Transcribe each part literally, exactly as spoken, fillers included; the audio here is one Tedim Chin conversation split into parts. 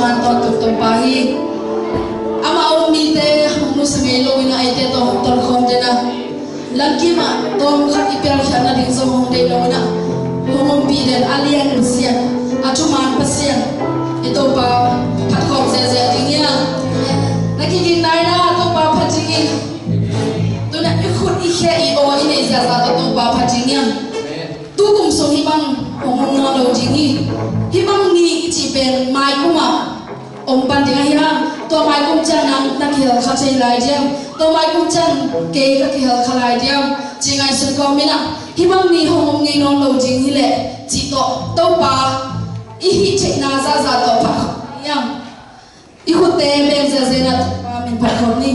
Tawntung Topa hi. Amah a um mite hong nusia ngei lo in ah, eite tawh hong tolkhawm den a, lamkim ah tawm khat i pialkhiat nading zong hong deih lo in ah, hong ompih den a lian Pasian, a thuman Pasian, i Topa phat khawm ziahziah ding hi a. Na kiging nai in ah Topa phat ding hi. Tu in ah i khut i khe i aw i neih ziahziah tawh Topa phat ding hi a. Tu kum sung hih bang hong om nawn lo ding hi. Hih bang ni i cih pen mai kum ah om pan ding ahi hang, tua mai kum ciang nang na kihel kha thei lai diam, tua mai kum ciang kei ka kihel kha lai diam, ci ngaihsun kawm in ah, hih bang ni hong om ngei nawn lo ding hi leh cih tawh Topa i hih theihna zahzah tawh phat khawm ni. I khutte beng ziahziah in ah Topa min phat khawm ni.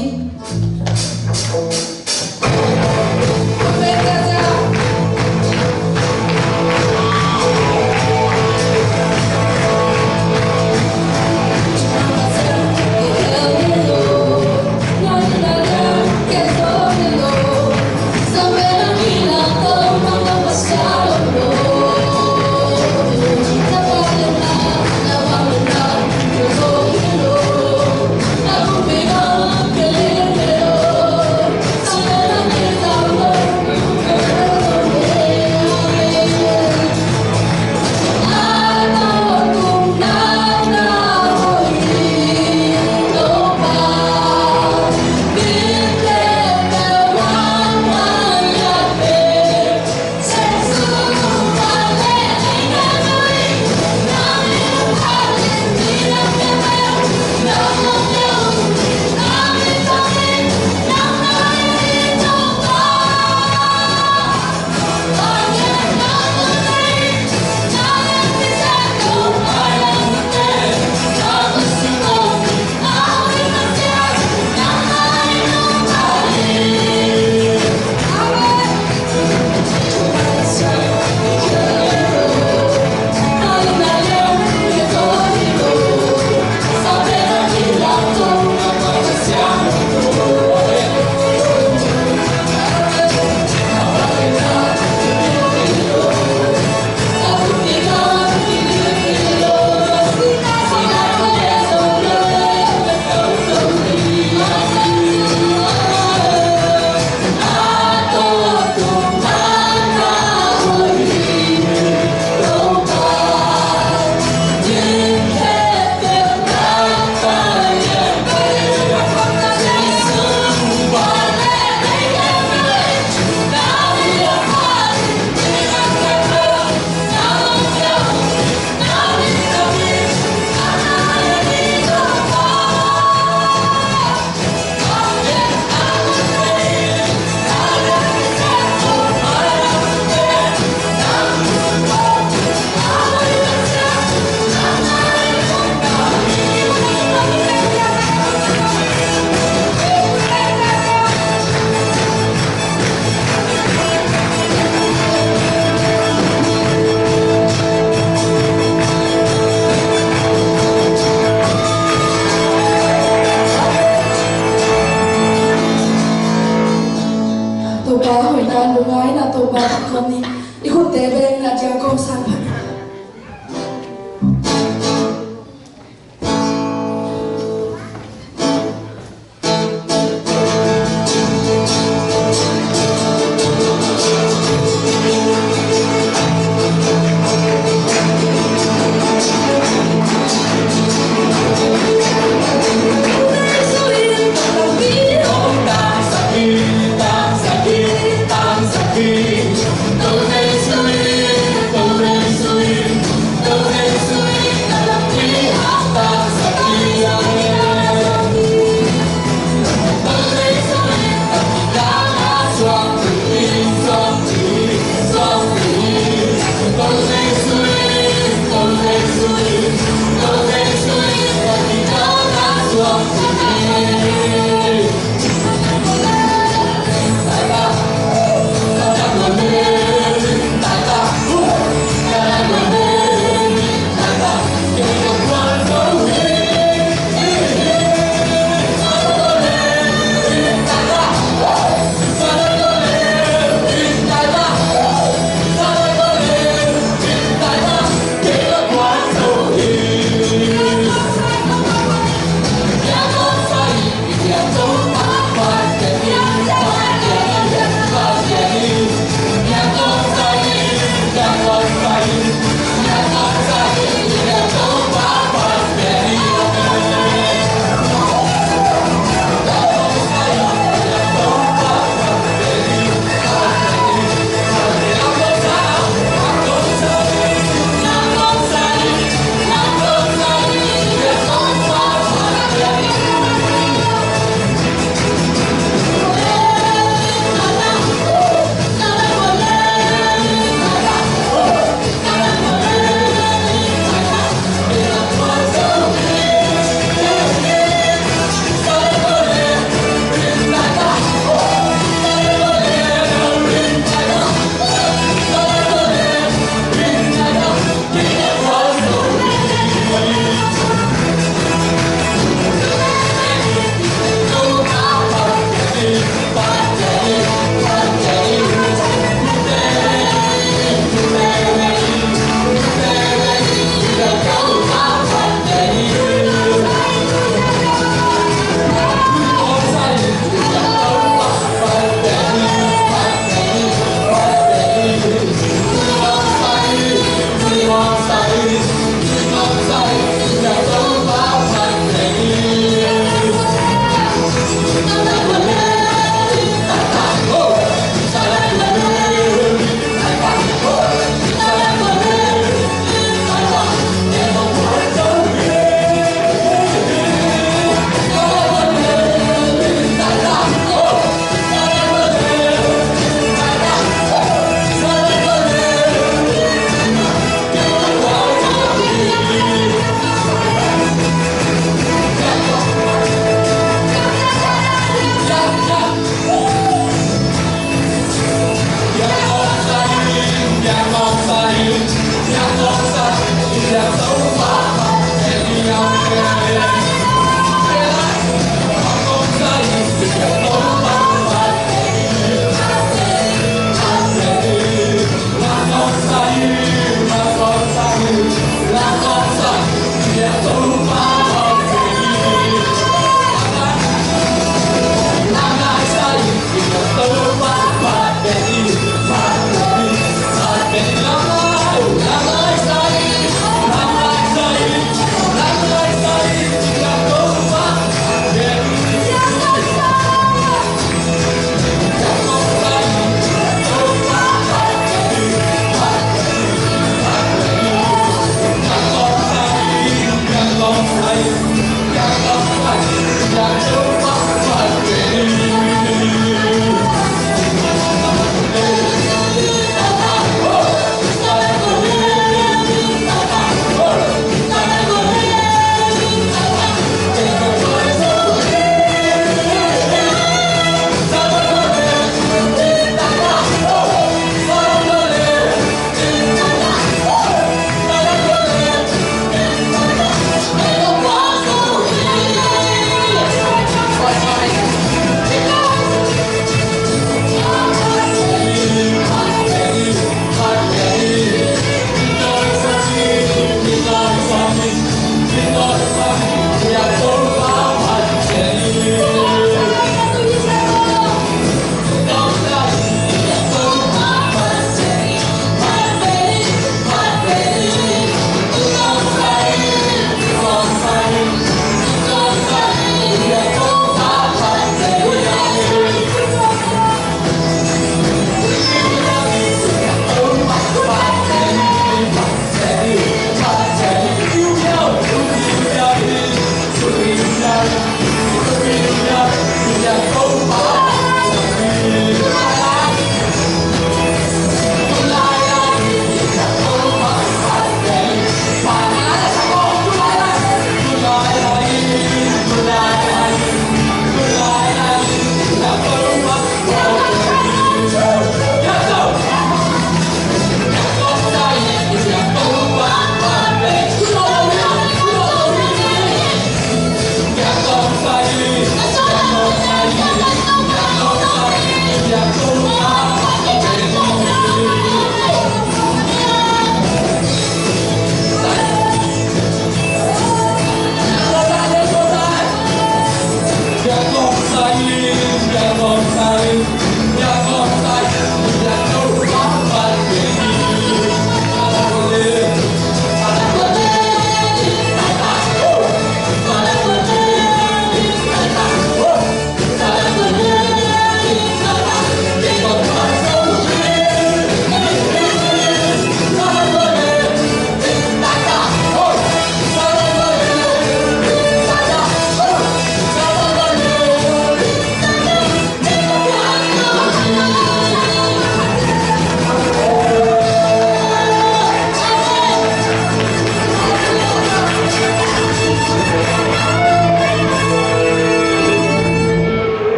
Topa hoihna lungngai in ah Topa phat khawm ni. I khutte beng in ah diakawm sang phat.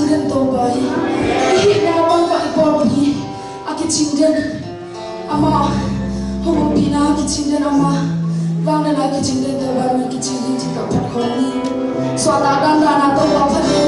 Den Topa hi. I hihna bangmah i pawlpi a kicing den Amah, hong ompihna a kicing den Amah, vangliatna a kicing den Topa min a kicing ding ci-in ka phat khawm ni. Suahtak dandan a Topa phat ni.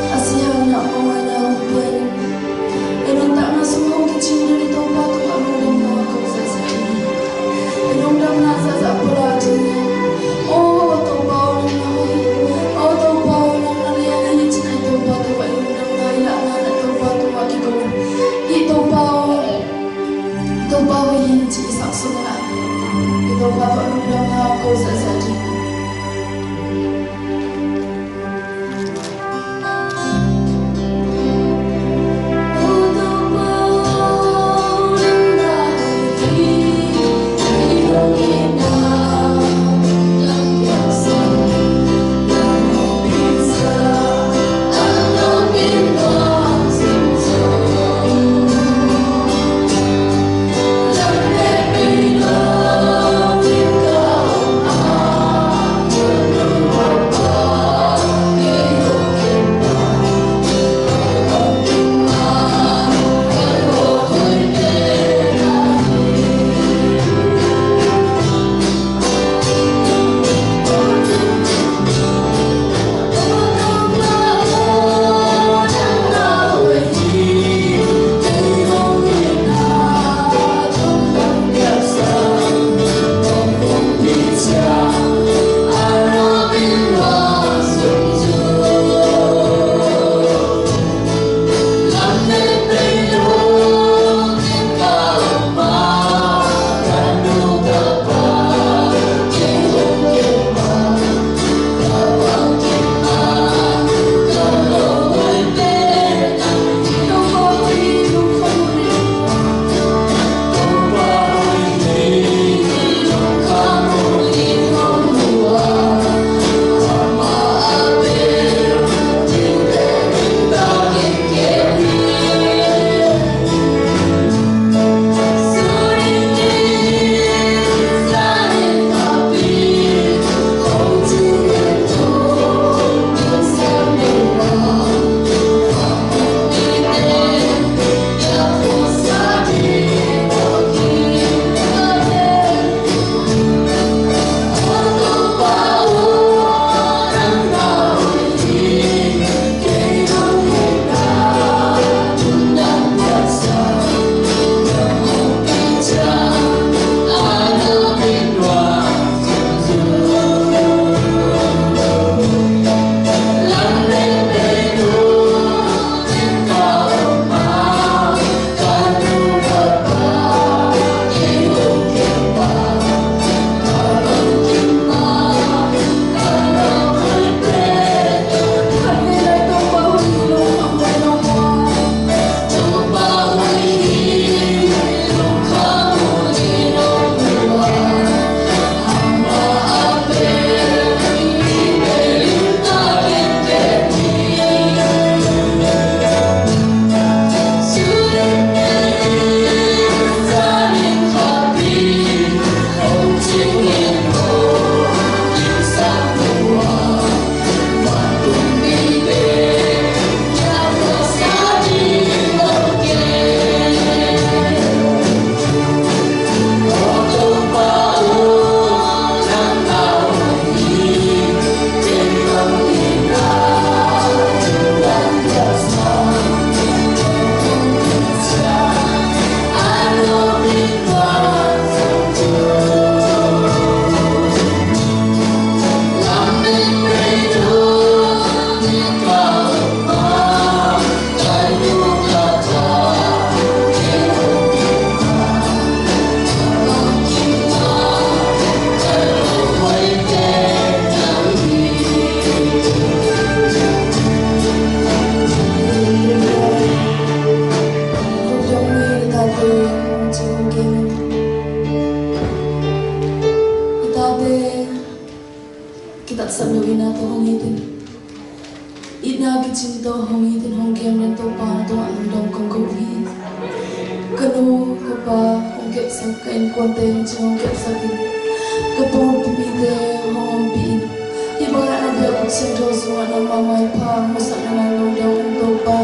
A si hangin a pawlpi a hong pia in, ei nuntakna sung hong kicing den i Topa tungah lungdamna ko zahzah hi. Ei lungdamna zahzah pua ding hi. O Topa aw, nang na hoih hi. O Topa aw, nang na lian hi, ci-in i Topa tungah lungdamna i lahna, i Topa tungah kiko in, i Topa aw, Topa hoih hi, ci-in i sak sungah i Topa tungah lungdamna ko zahzah ding. Hong it in. Itna kicing tawh hong it in, hong kiang in, Topa na tungah lungdam kong ko hi. Ka nu ka pa hong kepsak, ka innkuante hong kepsak in, ka pawlpi mite hong ompih in. Hih bangah na biakbuk siangtho sungah nangmah maipha hong musak na man lungdam ung Topa.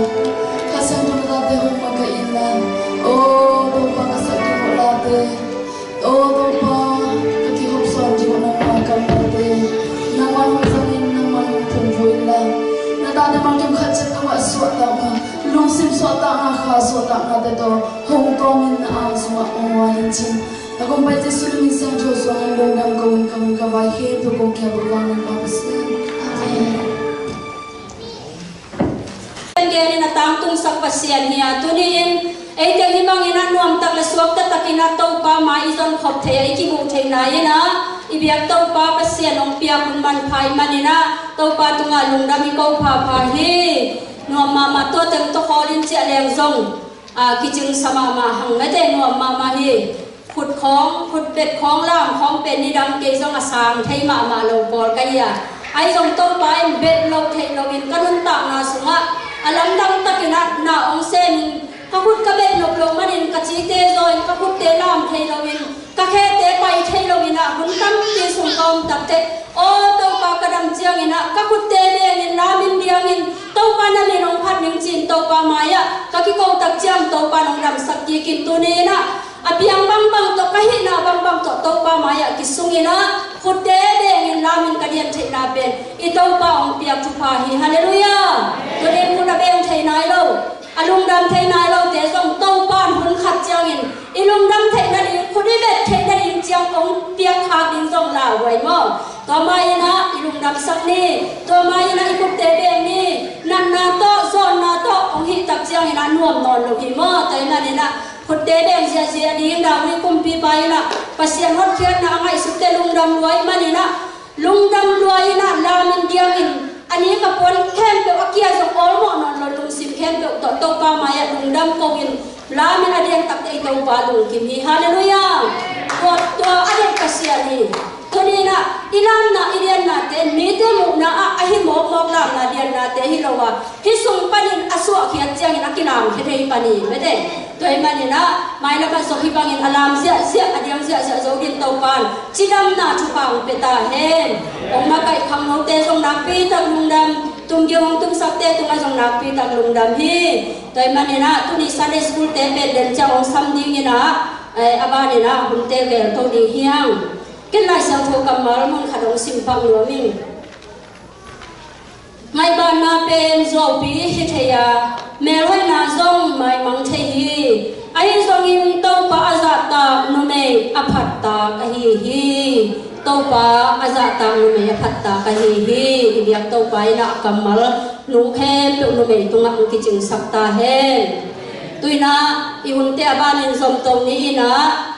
Kha Siangtho na tate hong makaihna, aw Topa, ka sak ding uh late, aw Topa, ka kihopsawn ding uh nangmah kammalte, nangmah hong zangin, nangmah hong phungvuh inla, na tate mah kim khat ciat tungah suahtakna, lungsim suahtakna, kha suahtaknate tawh hong tawmin na ang sungah hong wan in cin. A kong pai Jesuh na min siangtho suangin lungdam ko in, ka hun ka vai khempeuh ko kiang bek vang in, Pa Pasian. Amen. Gen in a tangtungsak Pasian hi a, tuni in eite hih bangin a nuamtak le suakta takin a Topa mai i zon khop thei a, i kimuh theihna in a, i biak Topa Pasian hong piak hun manpha i manin a, Topa tungah lungdam i ko phapha hi. Nuam mahmah, tua teng tawh khawl in ciah leng zong a, kicingsa mahmah hang mete, nuam mahmah hi. Khut khawng, khut bet khawng, lam khawng pen nidang kei zong a sang thei mahmah lo pawl ka hi a. Ahi zong Topa in bet lo theih loin ka nuntakna sungah a lamdang takin a na hong semin, ka khut ka bet nop lo manin ka cite zaw in, ka khutte lam thei loin, ka khete pai thei loin a, hun tampi sung ka om takteh, aw Topa, ka dam ciangin a, ka khutte bengin lamin diangin, Topa na min hong phat ning cin Topa mai-ah ka kiko tak ciang Topa nong damsak kik in, tuni in a, a piang bangbang tawh, ka hihna bangbang tawh Topa mai-ah kisungin a, khutte bengin lamin ka dian theihna pen i Topa hong piak thupha hi. Halleluiah. Tuni in khut a beng thei nai lo, a lungdam thei nai lote zong Topa in hun khat ciangin i lungdam theih nading, khut i bet theih nading ciang hong piak khak ding zong lauhuai maw? Tua mai in a i lungdamsak ni, tua mai in a i khutte beng ni. Natna tawh, zawnna tawh hong hih tak ciangin a nuam nawn lo hi maw? Tua ahih manin a khutte beng ziahziah ding, David kumpipa in a Pasian hotkhiatna a ngaihsutte lungdam lua ahih manin a, lungdam lua in a, lamin diangin, a nik a puan khempeuh a kia zong awlmawh nawn lo, lungsim khempeuh tawh Topa mai-ah lungdam ko in, lamin a dian takteh i Topa lungkim hi. Halleluiah. Tua, tua a deih Pasian hi. Tuni in a i lamna, i diannate, mite muhna ah a hi mawkmawk lamna, diannate hi lo a, hih sung panin a suahkhiat ciangin a kilamkhia thei pan hi mete. Tua ahih manin a, mailam ah zong hih bangin a lam ziahziah, a diang ziahziah zo dingin Topa in cidamna thupha hong pia ta hen. Hong makaih khangnote zong nakpi tak lungdam, tumging hong tumsakte tungah zong nakpi tak lungdam hi. Tua ahih manin a, tuni Sunday School-te pen den ciang hong sam dingin a, eh, a banin a hunte gel to ding hi hang. Ken Lai Siangtho kammal mun khat hong sim pak nuam ing. Ngaihbaanna pen zuaupi hi thei a, melhoihna zong maimang thei hi. Ahi zongin Topa a zahtak numei a phattak ahi hi. Topa a zahtak numei a phattak ahi hi. I biak Topa in a kammal nung khempeuh numei tungah hong kicingsak ta hen. Tu in a i hunte a banin zomto ni in a,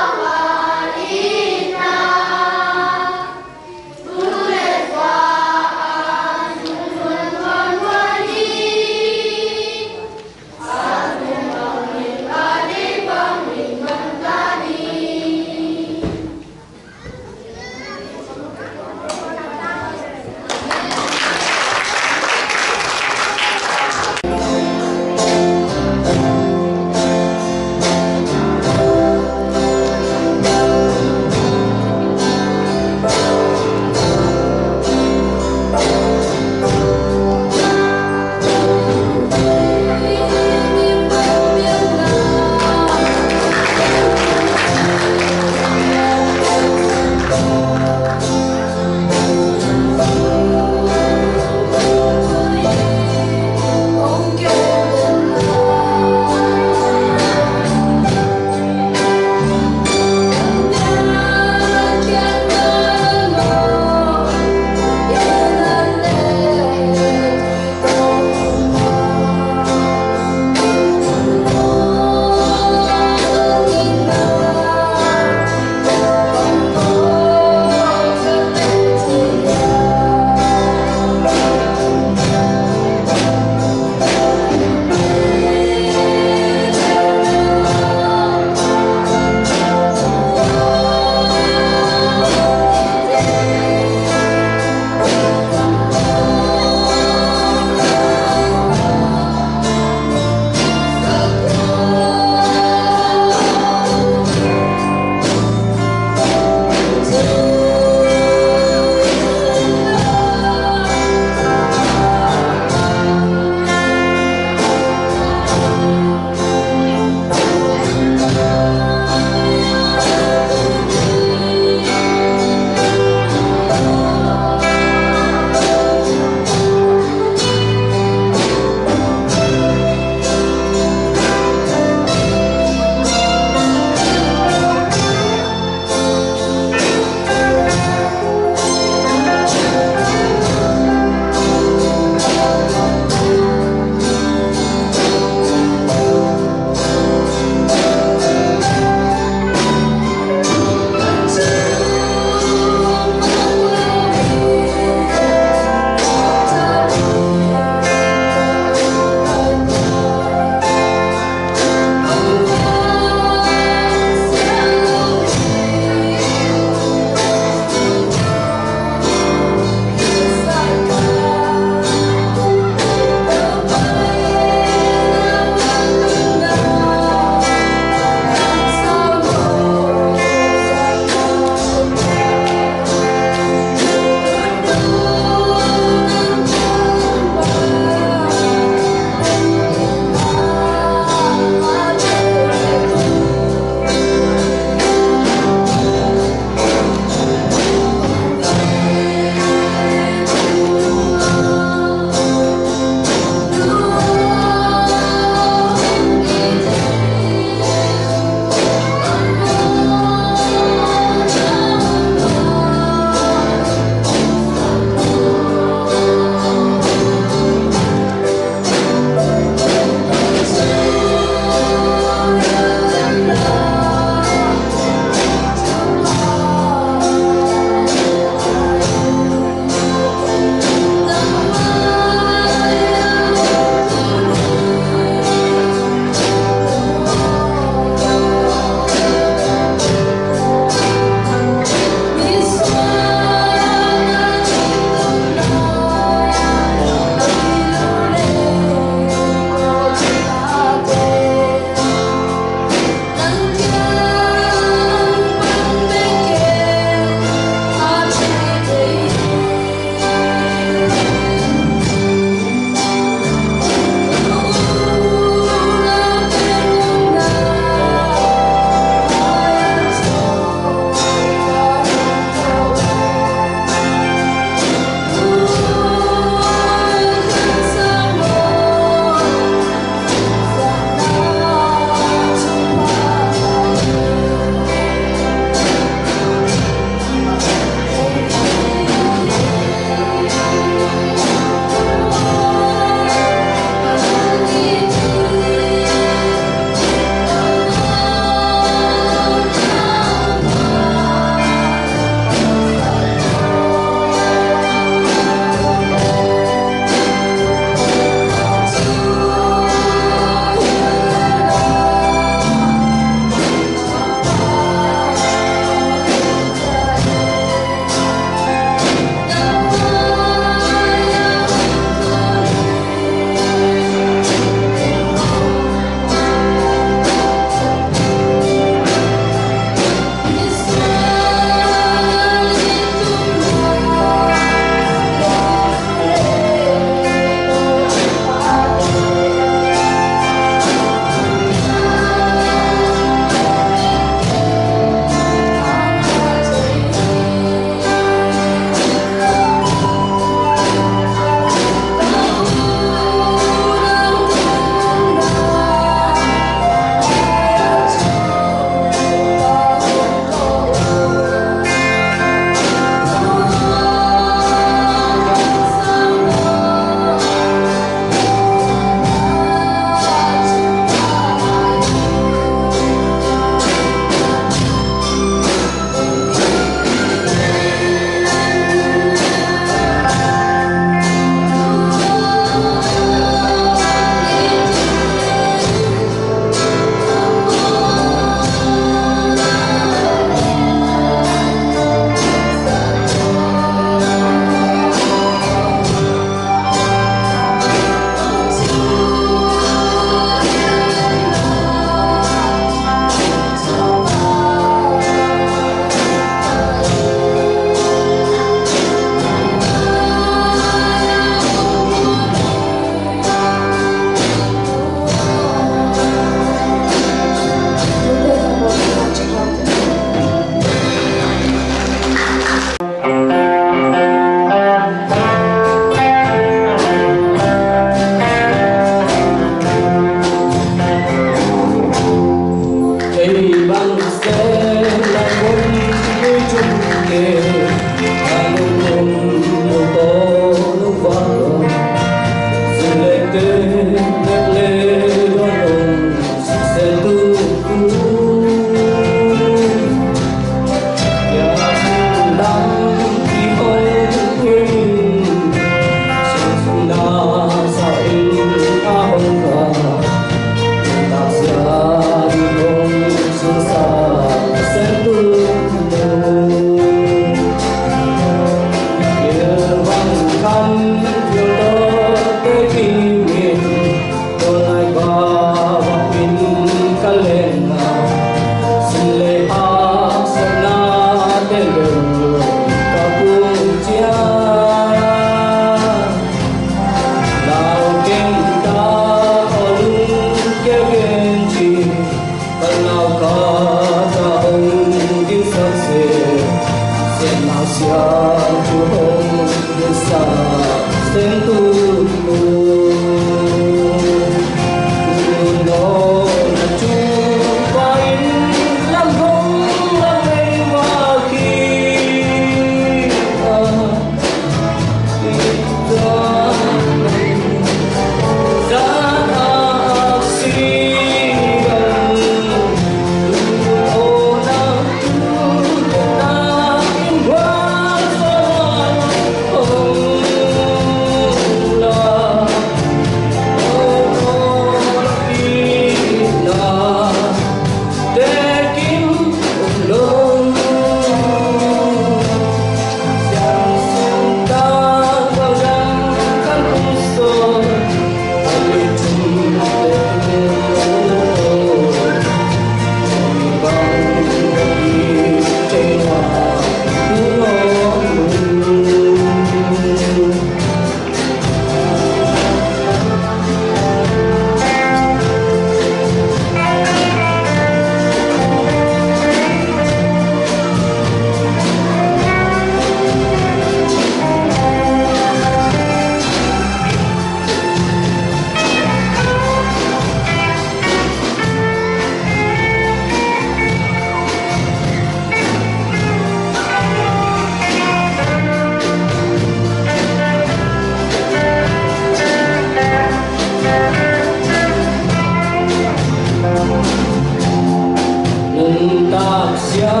Nuntak sia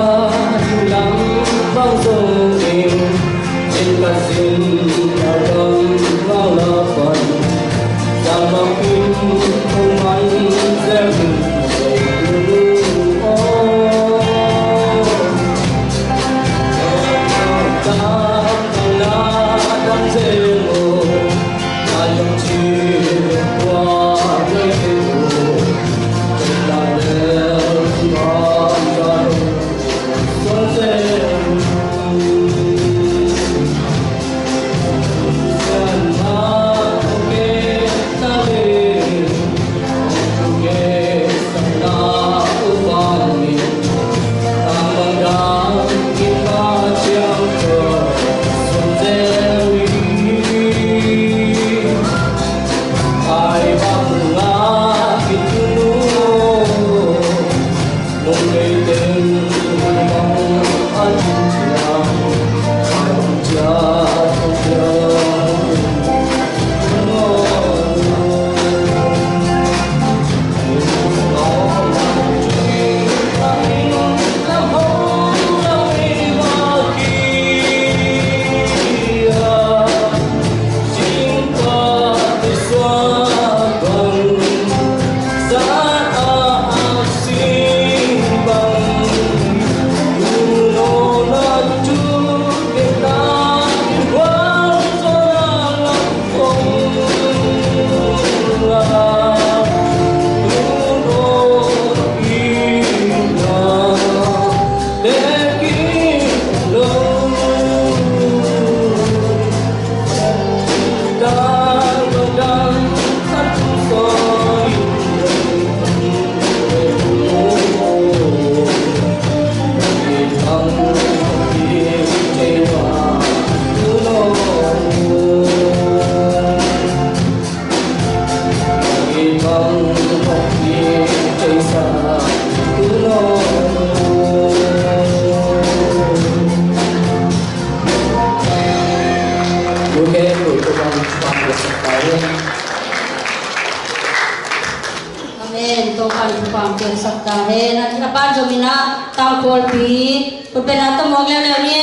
ding lam bang zong in, in ka sin a gam bang la pan, sa bang in kong man zem zem lu aw. Nuntak bang la dam zem aw. Amen. Topa'n thupha piaksak ta hen. A ban zom in ah, tangkhualpi, khutbetna tawh muak leuleu ni.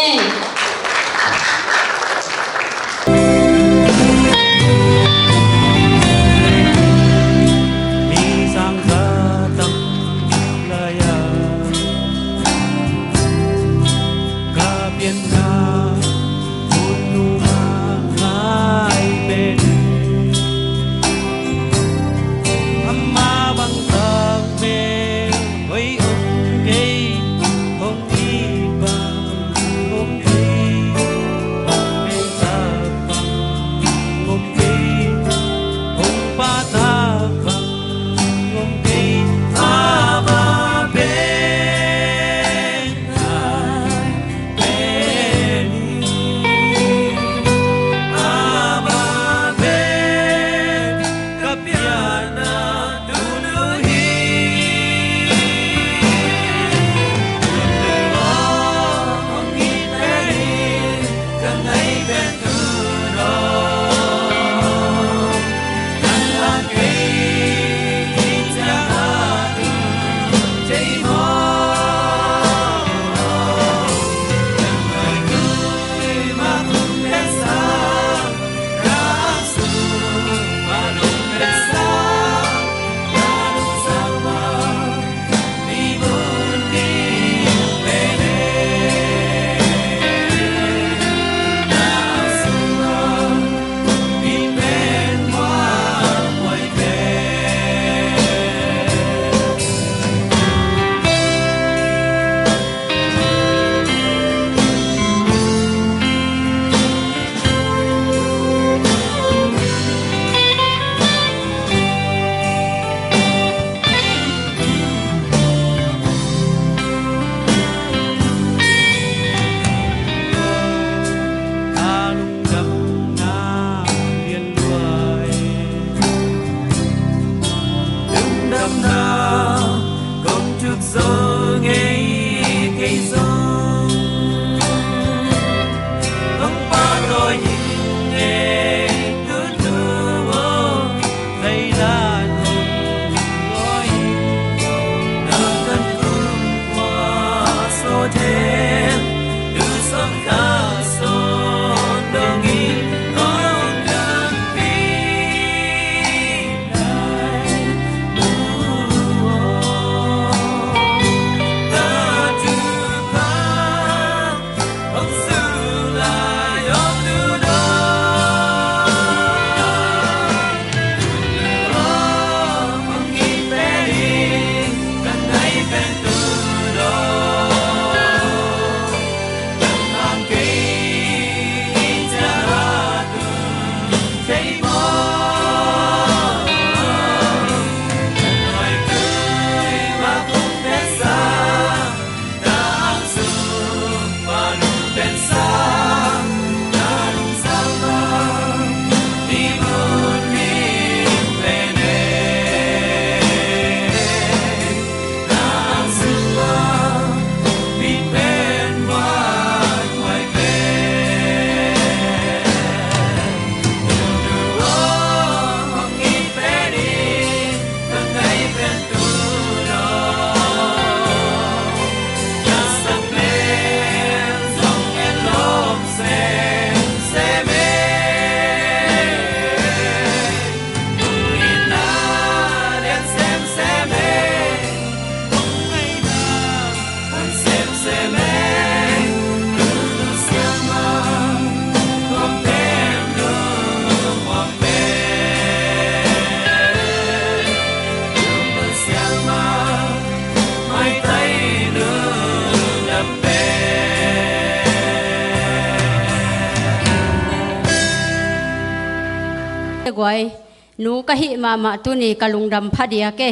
Guai, nu ka hih mahmah tuni ka lungdam phadiak e.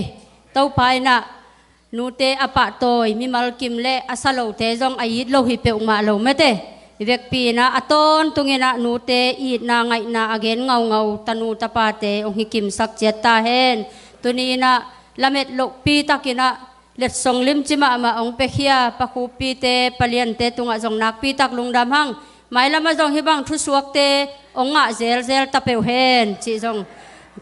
Topa in ah nute a pahtawi mimal kim le a salote zong a it lo hi peuhmah lo mete. I vekpi in ah a tawntung in ah nute itna ngaihna a gen ngaungau tanu tapate hong hi kimsak ciat ta hen. Tuni in ah lamet lohpi takin ah letsong limci mahmah hong piakhia Pa Khupite, Pa Liante tungah zong nakpi tak lungdam hang. Mailamah zong hih bang thusuakte hong ngah zelzel ta peuh hen cih zong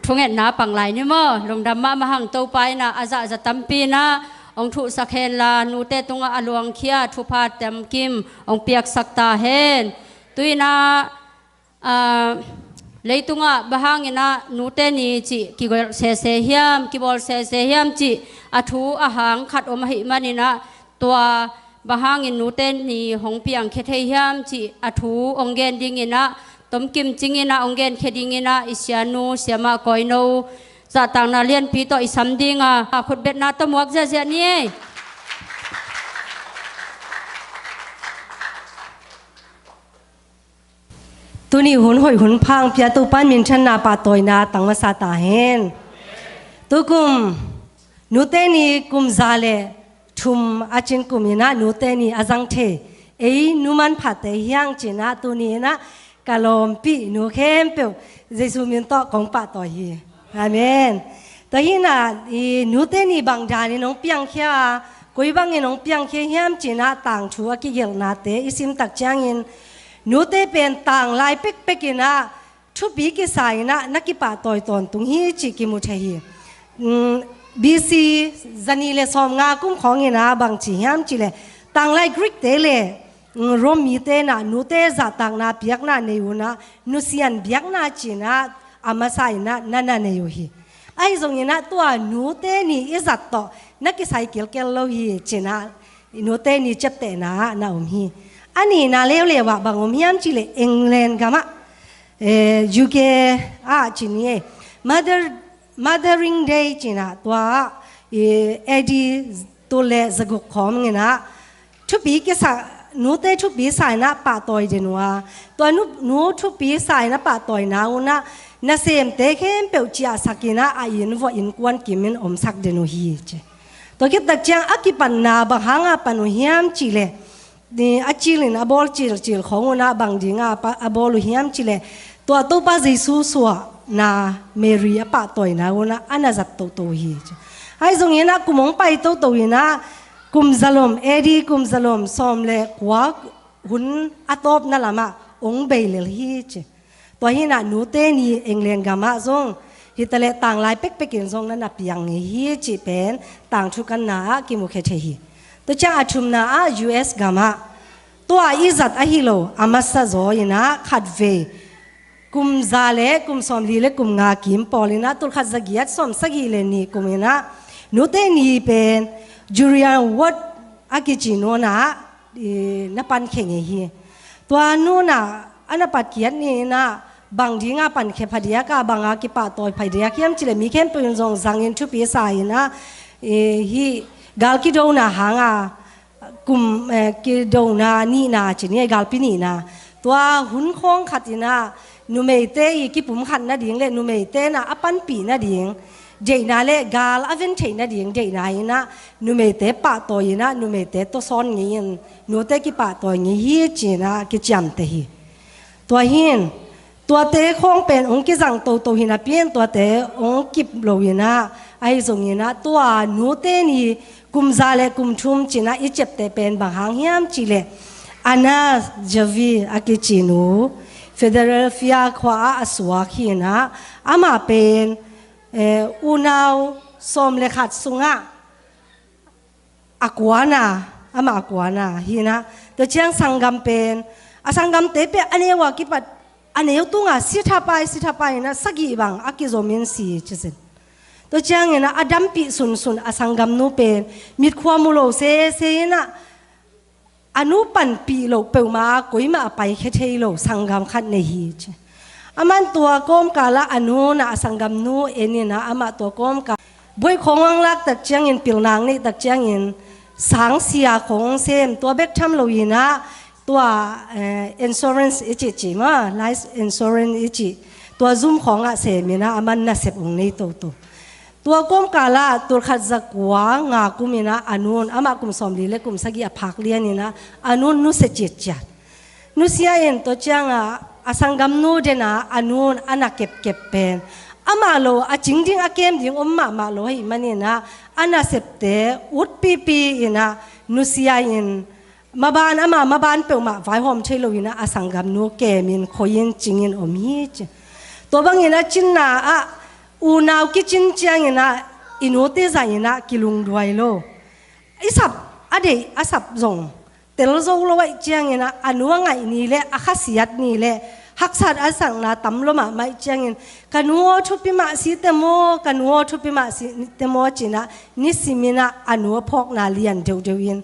thungetna pang lai ni maw? Lungdam mahmah hang. Topa in ah a zahza tampi in ah hong thuhsak henla nute tungah a luangkhia thupha tamkim hong piaksak ta hen. Tu in ah, aa, leitungah bang hangin ah nute ni cih kigelh sese hiam, kibawl sese hiam cih a thu a hang khat om ahih manin ah tua bang hangin nute ni hong piangkhia thei hiam cih a thu hong gen dingin ah tomkim cingin ah hong genkhia dingin ah i sianu Siamah Kawino zahtakna lianpi tawh i sam ding a, khutbetna tawh muak ziahziah ni ei. Tuni hun hoih hun pha hong pia Topa in minthanna pahtawina tang masa ta hen. Tukum nute ni kum za le thum a cin kum in ah nute ni a zang thei ei nu manphate hi hang cin ah tuni in ah ka lawmpi nu khempeuh Jesu min tawh kong pahtawi hi. Amen. Tua hi in ah i nute ni bang danin hong piangkhia a, koi bangin hong piangkhia hiam cin ah tangthu a kigelhnate i sim tak ciangin nute pen tanglai pekpek in ah thupi kisa in ah na kipahtawi tawntung hi cih kimu thei hi. Mm, B C zani le sawmnga kum khawng in ah bang ci hiam cih leh tanglai Greek te le, mm, Rom mite in ah nute zahtakna piakna nei un ah nusian biakna cih in ah a masa in ah na na nei uh hi. Ahi zongin ah tua nute ni i zat tawh na kisai kilkel lo hi cih in ah nute ni ciaptehna ah na om hi. A nihna leuleu ah bang om hiam cih leh England gam ah, eh, U K ah ci ni ei, Mother, Mothering Day cih in ah tua ah, eh, A D tul le zaguk khawng in ah thupi kisa, nute thupi sa in ah pahtawi den uh a, tua nu, nu thupi sa in ah pahtawina un ah nasemte khempeuh ciahsak in ah a inn vuah innkuan kimin omsak den uh hi ci. Tua khit tak ciang a kipatna bang hang a pan uh hiam cih leh ni a cil in a bawl cilcil khawng un ah bang ding a pa, a bawl uh hiam cih leh tua Topa Jesu suahna Mary a pahtawina un ah a na zat toto hi ci. Ahi zongin ah kum hong pai toto in ah kum zalom, A D kum zalom sawm le kua hun a tawpna lamah hong bei lel hi ci. Tua hi in ah nute ni England gam ah zong hi ta leh tanglai pekpek in zong na na piang ngei hi cih pen tangthu kanna ah kimukhia thei hi. Tua ciang a thumna ah U S gam ah tua i zat ahi lo a masa zaw in ah khatvei kum za le kum sawmli le kum nga kim pawl in ah tulkhat zagiat sawmsagih le nih kum in ah nute ni pen Julia Ward a kici nu in ah i na pankhia ngei hi. Tua nu in ah a na patkhiat ni in ah bang ding a pankhia phadiak a, bang a kipahtawi phadiak hiam cih leh mi khempeuh in zong zangin thupi sa in ah, eh, hih gal kidona hang a kum, eh, kidona nihna ci ni ei, galpi nihna. Tua hun khawng khat in ah numeite i kipumkhat nading le numeite in ah a panpih nading deihna le gal a ven theih nading deihna in ah numeite pahtawi in ah numeite tawsawn ngei in nute kipahtawi ngei hi ci in ah kiciamteh hi. Tua hi in tuate khawng pen hong kizang toto hi napi in tuate hong kip lo in ah, ahi zongin ah tua nute ni kum za le kum thum ci in ah i ciapteh pen bang hang hiam cih leh Anna Javi a kici nu Philadelphia khua ah a suak hi in ah amah pen, eh, unau sawm le khat sungah a kuana, amah a kuana hi in ah tua ciang sanggam pen a sanggamte pen a neu a kipat a neu tungah sithapai sithapai in ah sagih bang a kizom in si ci sin. Tua ciangin ah a dampih sunsun a sanggamnu pen mitkhua mu lo sese in ah a nu panpih loh peuhmah a koimah a paikhia thei lo sanggam khat nei hi ci. Aman tua kawmkal ah a nu in ah a sanggamnu en in ah amah tua kawmkal buai khawng hong lak tak ciangin pilnang neih tak ciangin sangsia khawng sem tua bek tham lo in ah tua, eh, insurance i cih ci maw, life insurance i cih tua zum khawngah seminah a man nasep ung nei toto. Tua kawmkalah tulkhat zakua nga kuminah a nun, amah kum sawmli le kum sagih a phak lianinah a nun nusia ciatciat. Nusia in tua ciangah a sanggamnu dena a nun a na kepkep pen amah lo a cing ding a kem ding om mahmah lo ahih maninah a nasepte utpipi inah nusia in maban ama maban peuhmah vaihawm thei loinah a sanggamnu kemin khoiin cingin om hi ci. Tua bangin a cinna ah unau kicin cianginah i nute zahinah kilungduai lo. I sap a deih a sap zong tel zo lo aih cianginah a nu a ngaih ni le a khasiat ni le haksat a sakna tam lo mahmah aih ciangin ka nu aw thupi mah si te maw, ka nu aw thupi mah si te maw cinah nisiminah a nu a phawkna lian deuhdeuh in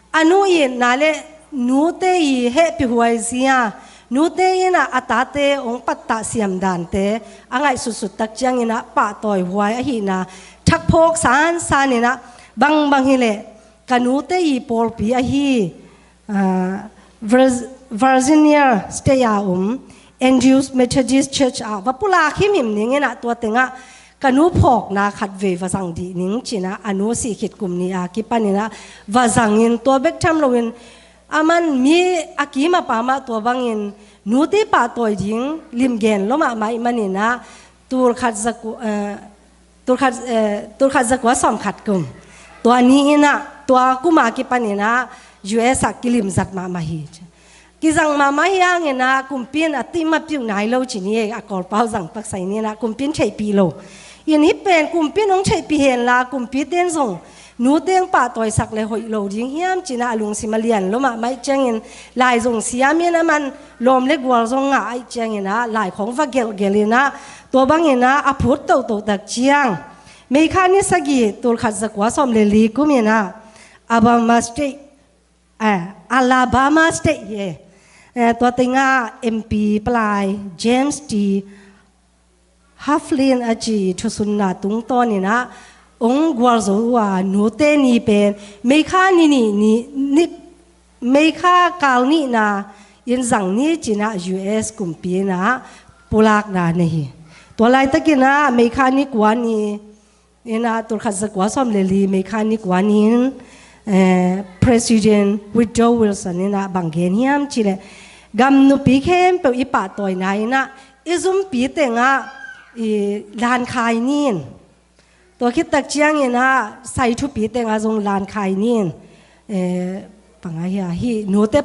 a nu itna le nute i hehpihhuai zia, nute inah a tate ong pattah siam dante a ngaihsutsut tak cianginah pahtawi huai ahihna thakphawk sansaninah bangbang hileh ka nute i pawlpi ahi Virginia State a um Andrews Methodist Church ah va pulak himhim ninginah tua tengah ka nu phawkna khat vei va zang dih ning cinah a nu sih khit kum ni a kipaninah va zangin tua bek tham loin a man mi a kim a pamah tua bangin nute pahtawi ding limgen lo mahmah ih maninah tulkhat zakua tulkhat zakua sawmkhat kum tua ni inah tua kuma kipaninah U S ah kilimzat mahmah hi. Kizang mahmah hi hanginah kumpi in a tih mapiuh nai lo ci ni a Kawlpau zang paksai ninah kumpi in theihpih lo. In hih pen kumpi in hong theihpih henla kumpite in zong nute hong pahtawisak le hoih lo ding hiam cinah a lungsim a lian lo mahmah aih ciangin lai zong siamin a man lawm le gual zong ngah aih cianginah lai khawng va gelhgelhinah tua banginah a phut tohtoh tak ciang Meikha ni sagih tulkhat zakua sawm le li kuminah Alabama State Alabama State hi. Tua tengah M P palai James T Heflin a ci thusunna tungtawninah ong gualzo uh a nute ni pen Meikha ni nih ni Meikha kal nihna in zang ni cinah U S kumpi inah pulakna nei hi. Tua laitakinah Meikha ni kua ni inah tulkhat zakua sawm le li Meikha ni kua ni in President Woodrow Wilson inah bang gen hiam cileh gam nupi khempeuh i pahtawina inah i zumpi tengah i lankhai ni in tua khit tak cianginah sai thupi tengah zong lankhai ni in panga hi a hih nute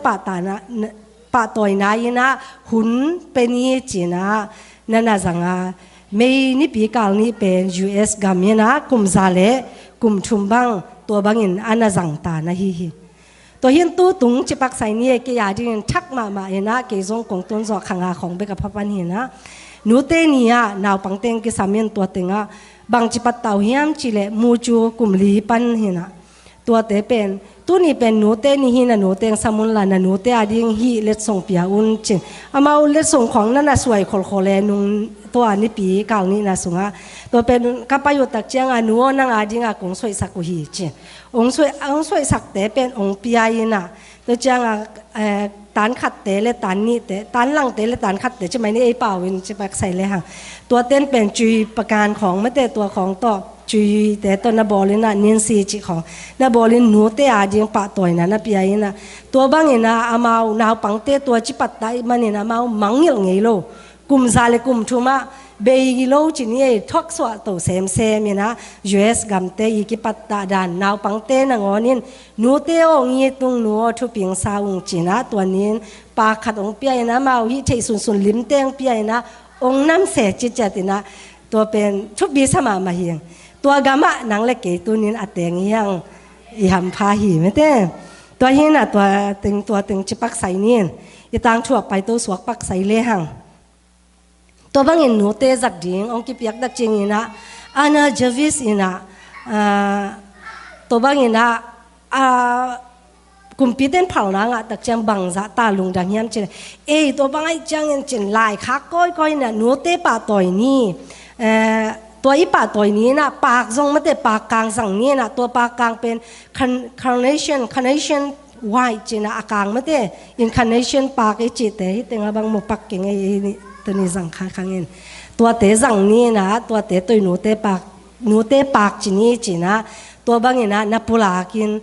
pahtawina inah hun pe ni cinah na na zanga May nipi kal nih pen U S gam inah kum za le kum thum bang tua bangin a na zangta na hi hi. Tua hin tu tung cipak sai ni e kei a dingin thak mahmah inah kei zong kong tun zawh kha nga khawng bek a phapan hinah nute ni ah naupang teng kisam in tua tengah bang cipat tau hiam cileh mu cu kum li pan hinah tuate pen tuni pen nute ni hi na nute eng sam unla na nute a ding hi letsong pia un cin amau letsong khawng na na suai kholkhol le nung tua nipi kal nihna sungah tua pen ka pai uh tak cianga nu aw nang a dinga kong suaihsak uh hi cin ong suai ong suaihsakte pen ong pia inah tua cianga tan khatte le tan nihte tan langte le tan khatte ci mai ni ei pau in cipak sai le hang tua ten pen cui pakan khawng mate tua khawng tawh cuite tawh na bawlinah ninsi cih khawng na bawlin nute a ding pahtawina na pia inah tua banginah amau naupangte tua cipatta ih manin amau mangngilh ngei lo kum za le kum thumah bei lo ci ni ei thuaksuah to semsem inah U S gamte i kipattah dan naupangte nangawnin nute aw ngitung nu aw thupingsa ung cinah tua nin pa khat ong pia inah amau hih theih sunsun limte ong pia inah ong namse ciciat inah tua pen thupi sa mahmah hi. Tua gamah nang le kei tunin a teng hiang i hampha hi mete. Tua hinah tua teng tua teng cipak sai nin i tangthu a paito suak pak sai le hang. Tua bangin nute zat ding ong kipiak dak cinginah Anna Jarvis inah tua banginah kumpite in phalna ngah tak ciang bangzah ta lungdam hiam cin ei tua bang aih ciangin cin laikhak kawikawi inah nute pahtawi ni tua i pahtawi ni inah pak zong mate pak kang zang ni inah tua pak kang pen carnation carnation white cinah a kang mate incarnation pak i cihte hi tengah bang mu pak keng ei Tuni zang kha khang in, tuate zang ni in ah, tuate tawh i nute pak, nute pak ci ni ci in ah, tua bangin ah na pulak in,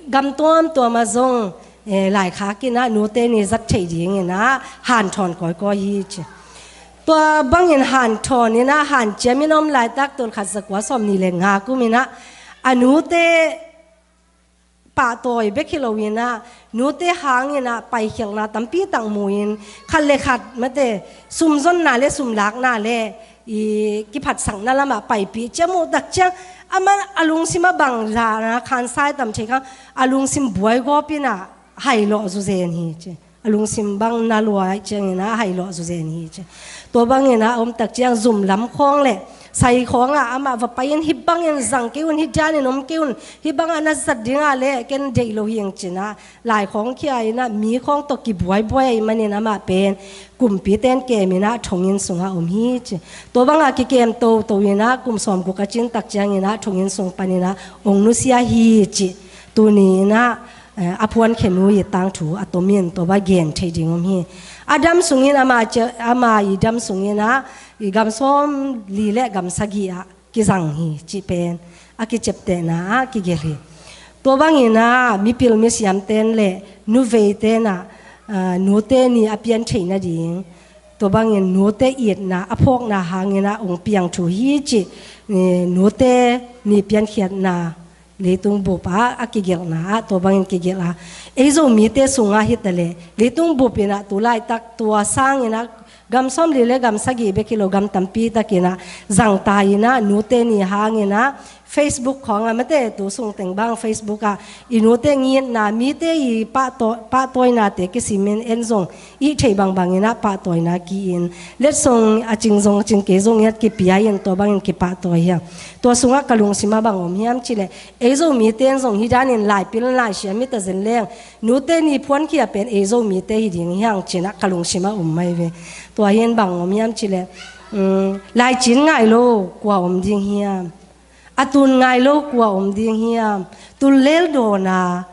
gam tuamtuam ah zong, eh, laikhak in ah nute ni zat theih dingin ah hanthawn kawikawi hi ci. Tua bangin hanthawn in ah hanciam in om laitak, tul khat za kua sawm nih le nga kum in ah a nute pahtawi bek hi lo in ah, nute hangin ah paikhialhna tampi tak mu in, khat le khat mate, sumzonna le sumlakna le i kiphatsakna lamah paipih ciang muh tak ciang, amah a lungsim ah bang zahna khansai tam thei kha, a lungsim buaigawp in ah hailawh zuzen hi ci. A lungsim bang na luai ciangin ah hailawh zuzen hi ci. Tua bangin ah a om tak ciang zum lam khawng le sai khawng ah amah va pai in, hih bangin zang kei un, hih danin om kei un, hih bangah na zat dingah le ken deih lo hi ing ci in ah, lai khawng khia in ah mi khawng tawh kibuaibuai ahih manin amah pen kumpite in kem in ah thonginn sungah om hi ci. Tua bangah kikem toto in ah kum sawmguk a cin tak ciangin ah thonginn sung panin ah ong nusia hi ci. Tuni in ah, eh, a phuankhia nu i tangthu a tom in tua bang gen thei ding om hi. A dam sungin ama cia-, ama i dam sungin ah i gam sawmli le gam sagih ah kizang hi cih pen a kiciaptehna ah kigelh hi. Tua bangin ah mipil misiamte in le nuveite in ah, ah, nute ni a pian theih nading, tua bangin nute itna a phawkna hangin ah ong piang thu hi cih, eh, nute ni piankhiatna leitung bup ah a kigelhna ah tua bangin kigelh a, ei Zomite sungah hi ta leh leitung bup in ah tu laitak tua sangin ah gam sawmli le gam sagih bek hi lo, gam tampi takin ah zangta in ah nute ni hangin ah Facebook khawng ah mate, tu sung teng bang Facebook ah i nute ngitna, mite i pahtaw-, pahtawinate kisimin en zong i theih bangbang in ah pahtawina ki-in, letsong a cing zong a cing kei zong i at kipia in tua bangin kipahtawi hi a. Tua sungah ka lungsim ah bang om hiam cih leh, ei Zomite in zong hih danin laipil laisiam i ta zen leng, nute ni phuankhia pen ei Zomite hi ding hi hang ci in ah ka lungsim ah om mai ve. Tua hi in bang om hiam cih leh, um, laicin ngai lo kua om ding hiam? A tun ngai lo kua om ding hiam? Tul lel dawn a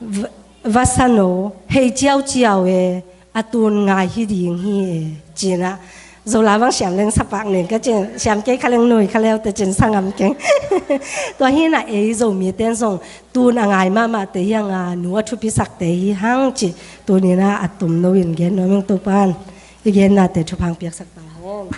va-, va sa no, hei ciauciau e, a tun ngai hi ding hi e, ci in ah. Zola bang siam leng sa pak ning ka ci in, siam kei kha leng nui kha leu te ci in sa ngam keng. Tua hi in ah ei Zomite in zong tun a ngai mahmahte hi hang a, nu a thupisakte hi hang cih tuni in ah a tomno in gen nuam ing. Topa'n i gennate thupha piaksak ta hen.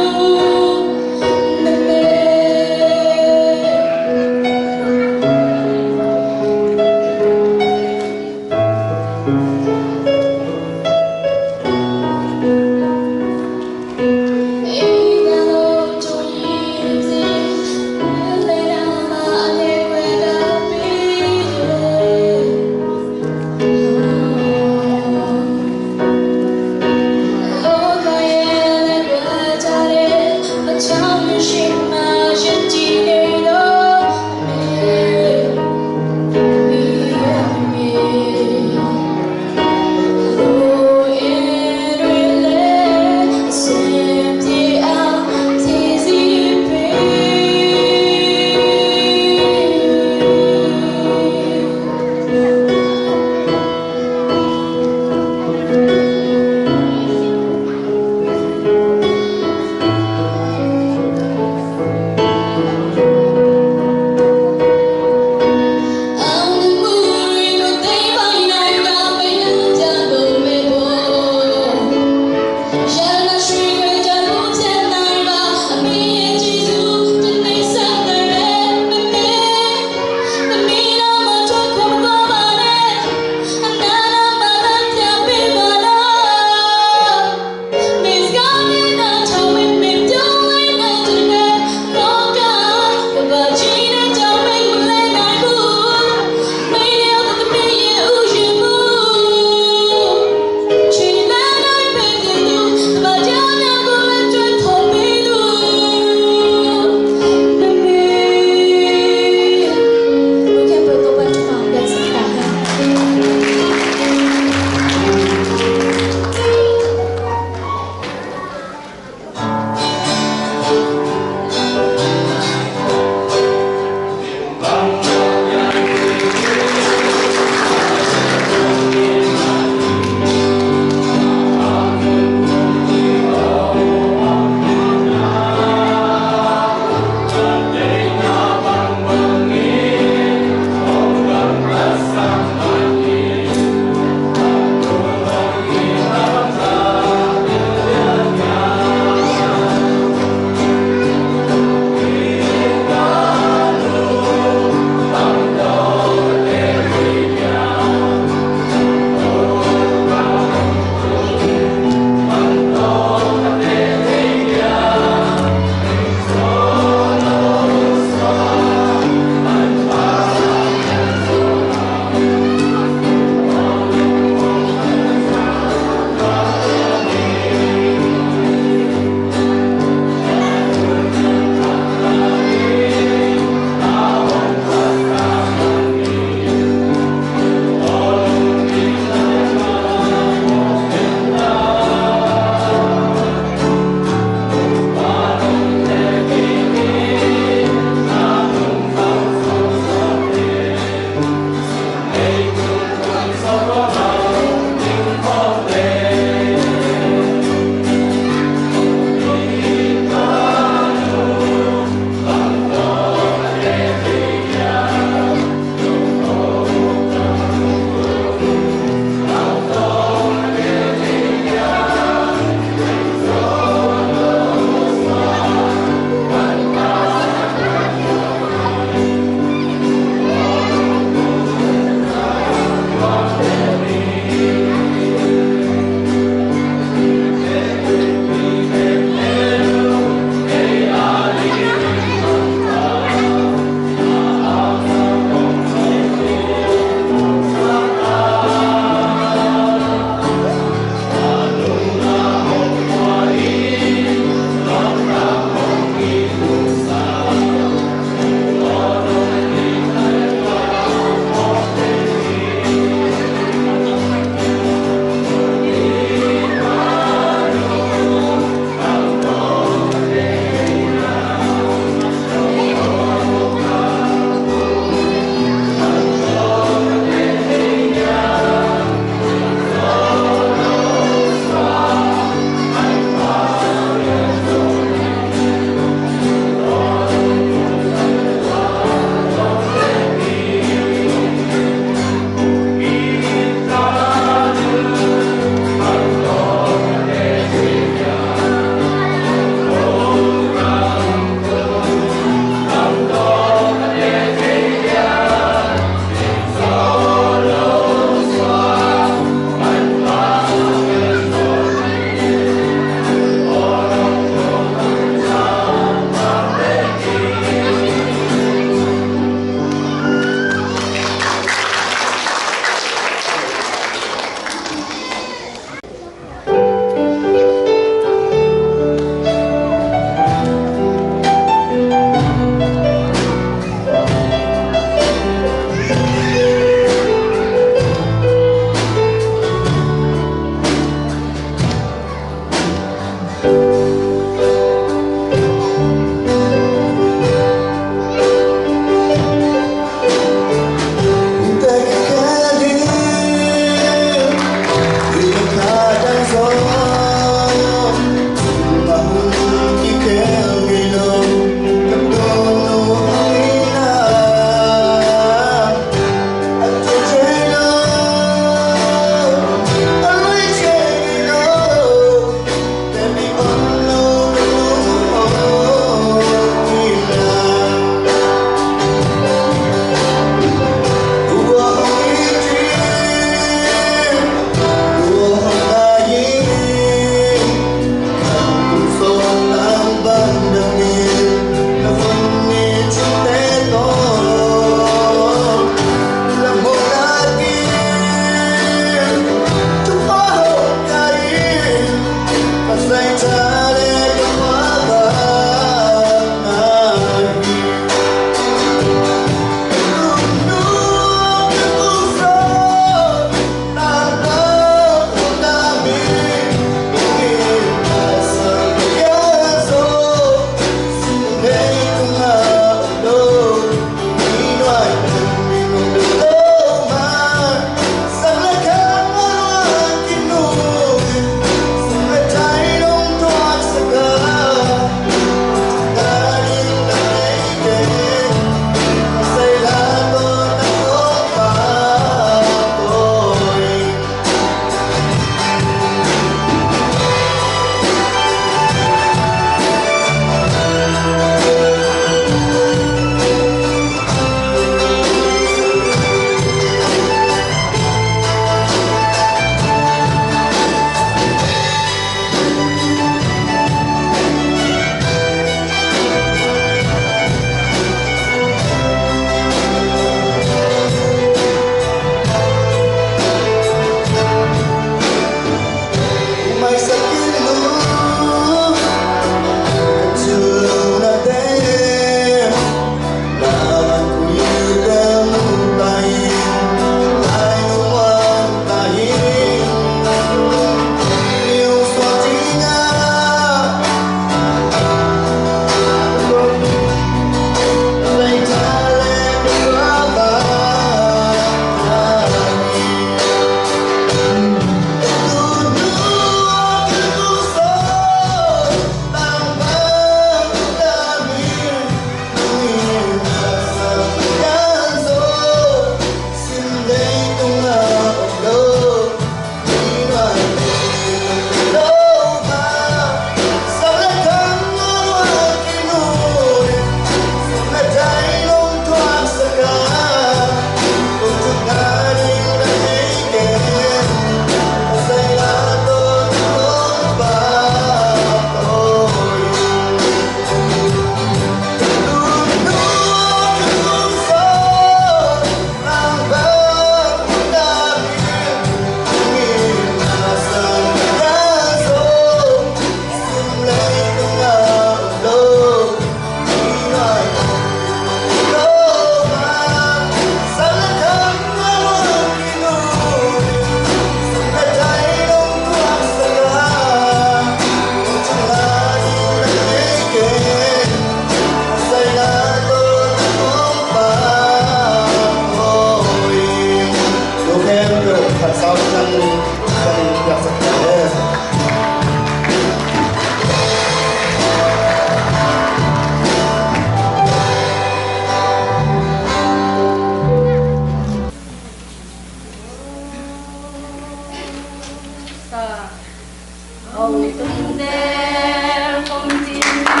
Hong tung zel kum cin ni,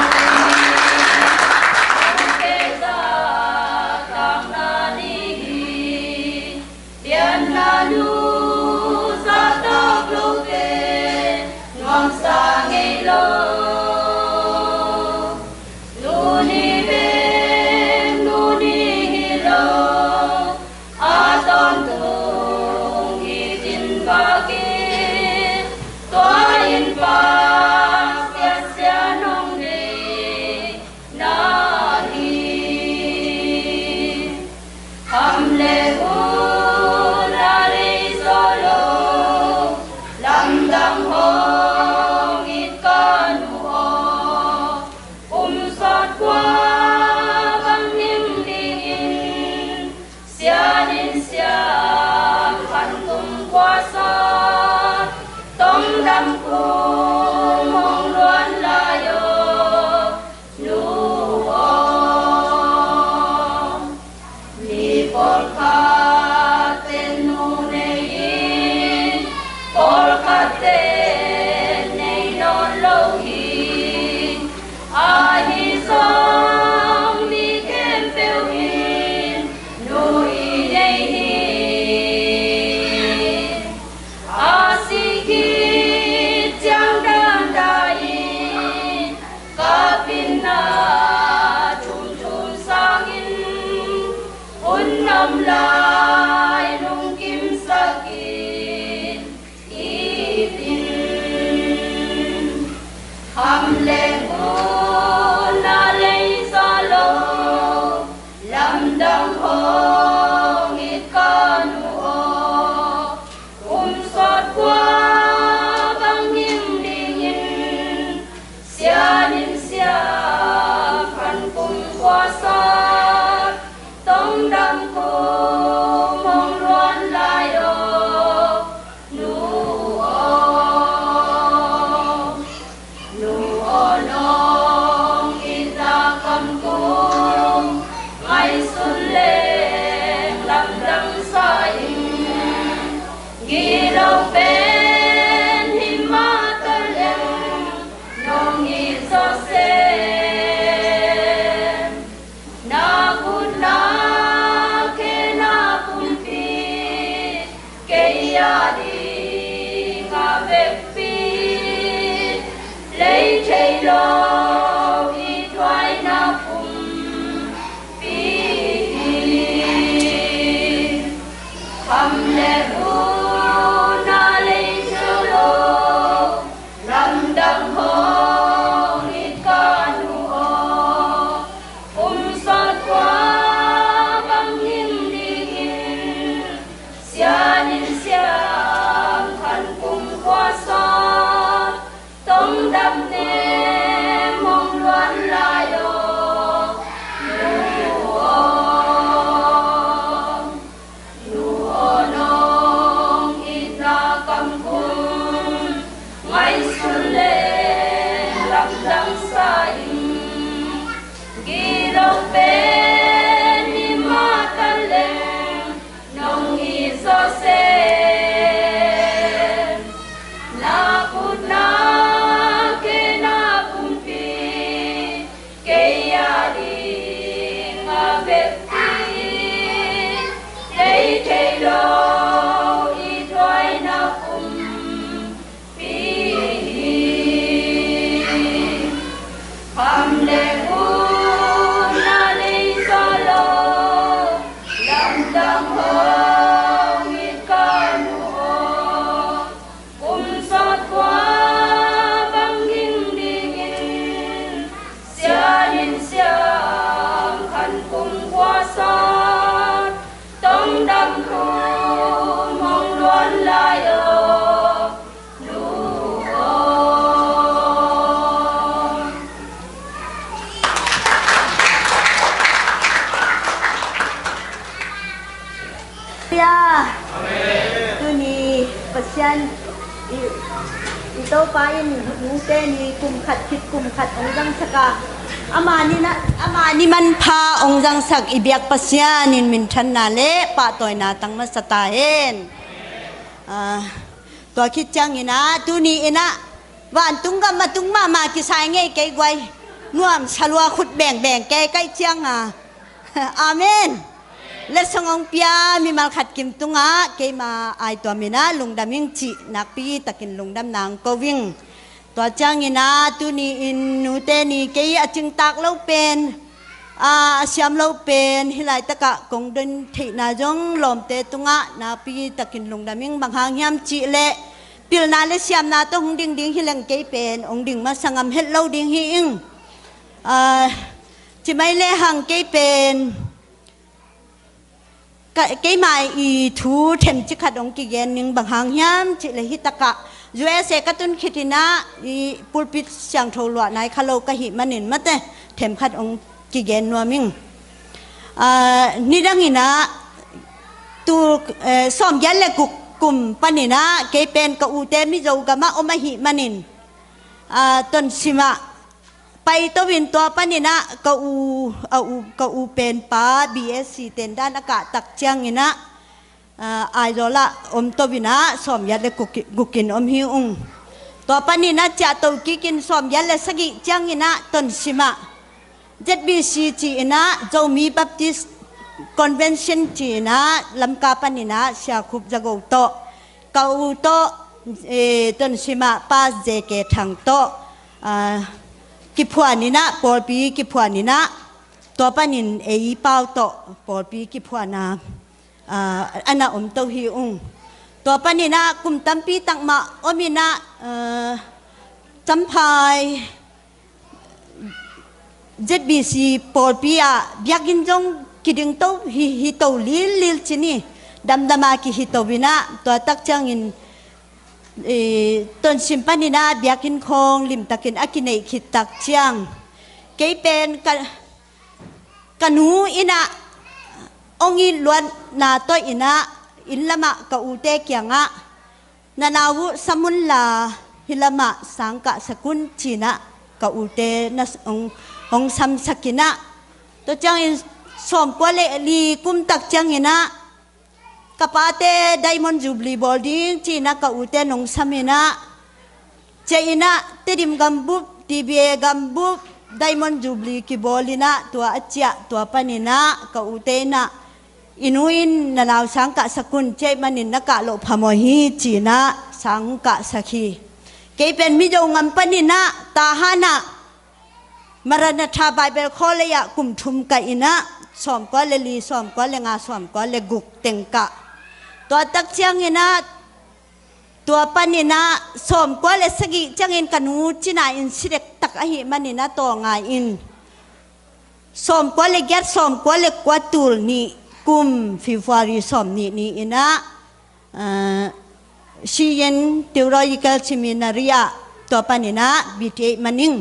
hong pehzah takna ni hi. Pianna nu zahtak lote nuamsa ngei lo. Tuni bek tuni hi lo, a tawntung hi cin bak in, tua in Pasian sian hong nei na hi. Kham le hun a lei zaw lo, lamdang hong it ka nu aw. Kum sawt kua bang hing dingin, sian in siam khan kum kua sawt, tongdam kum hong luan lai aw, nu aw. Mi pawlkhat ten nu nei in, pawlkhat ten nei nawn lo hi. Ahi zong mi khempeuh in nu i nei hi. A sih khit ciang dandan in, kap in, na thumthum sangin, hun nuam lai lungkimsak in it in. Kham le hun a lei zaw lo, lamdang hong it ka nu aw. Kum sawt kua bang hing dingin, sian in siam khan kum kua sawt, tongdam kum hong luan lai aw, nu aw. Nu aw, nong itna kam kum ngaihsun leng lamdang sa in. Gilo pen hi mah ta leng, nong it zawh sem. Na khut na khe na pumpi, kei a ding a vekpi, lei thei lo i thuaina pumpi hi. Kham le hun a lei thei lo, lamdang hong it ka nu aw. Kum sawt kua bang hing dingin, sian in siam khan kum kua sawt, tongdam nem hong luan lai aw, nu aw. Nu aw, nong itna kam kum ngaihsun leng lamdang sa in. Gilo pen hi mah ta leng, nong it zawh sem. Na khut na khe na pumpi, kei a ding a vekpi, lei thei lo i thuaina pumpi hi. Kham le hun a lei zaw lo, lamdang hong it ka nu aw. Kum sawt kua bang hing dingin, sian in siam khan kum kua sawt, tongdam kum hong luan lai aw, nu aw. Hallelujah. Amen. Tuni Pasian i, i Topa in nute ni kum khat khit kum khat hong zangsak a, amah ni na, amah ni manpha hong zangsak i biak Pasian in minthanna le pahtawina tang masa ta hen. Ah, tua khit ciangin ah, tuni in ah, Vantung gam a tung mahmah kisai ngei kei guai. Nuam salua khut bengbeng kei kai cianga. Amen. Letsong hong pia mimal khat kim tungah keima aituam inah lungdam ing cih nakpi takin lungdam nang ko ing. Tua ciangin ah tuni in nute ni kei a cingtak lo pen, a siam lo pen hih laitakah kong don theihna zong lawmte tungah nakpi takin lungdam ing. Bang hang hiam cih leh pilna le siamna tawh hong ding ding hi leng kei pen hong ding masa ngam het lo ding hi ing. Ci mai le hang kei pen keima i thu themcik khat hong kigen ning. Bang hang hiam cih leh hih takah U S A ka tun khit inah i pulpit siangtho luah nai kha lo ka hih manin mate themkhat hong kigen nuam ing. Nidang inah tu sawmgiat le guk kum paninah kei pen ka ute Mizo gamah om ahih manin Tonsimah paito in tua paninah ka u, a u, ka u penpa B S C tendan a kahtak cianginah Aizawl ah omto inah sawmgiat le gukin om hi ung. Tua paninah ciahto kikin sawmgiat le sagih cianginah Tonsimah Z B C ci inah Zomi Baptist Convention ci inah Lamka paninah Siakhup Zago tawh ka u tawh Tonsimah Pas J K Thang tawh kiphuan inah pawlpi kiphuan inah tua panin ei pau tawh pawlpi kiphuan a a na omto hi ung. Tua paninah kum tampi takmah om inah Champhai Z B C pawlpi ah biakinn zong kidingto hi, hito lillil ci ni. Damdama kihito inah tua tak ciangin Tonsim paninah biakinn khawng limtakin a kineih khit tak ciang kei pen ka, ka nu inah hong it luatna tawh inah inn lamah ka ute kiangah na nau uh sam unla hih lamah sang kahsak un cinah ka ute na hong, hong samsak inah tua ciangin sawmkua le li kum tak cianginah ka pate Diamond Jubilee bawl ding cinah ka ute nong sam inah ciah inah Tedim gambup, T B A gambup Diamond Jubilee kibawl inah tua a ciah tua paninah ka ute inah i nu in na nau sang kahsak un ciah manin na kah loh phamawh hi cinah sang kahsak hi. Kei pen Mizo ngam paninah Tahan ah Maranatha Bible College ah kum thum ka inah sawmkua le li, sawmkua le nga, sawmkua le guk teng kah. Tua tak cianginah tua paninah sawmkua le sagih ciangin ka nu cina in si dektak ahih maninah tawlnga in sawmkua le giat, sawmkua le kua tul nih kum February sawmnih ni inah Siyin Theological Seminary ah tua paninah B T A man ing.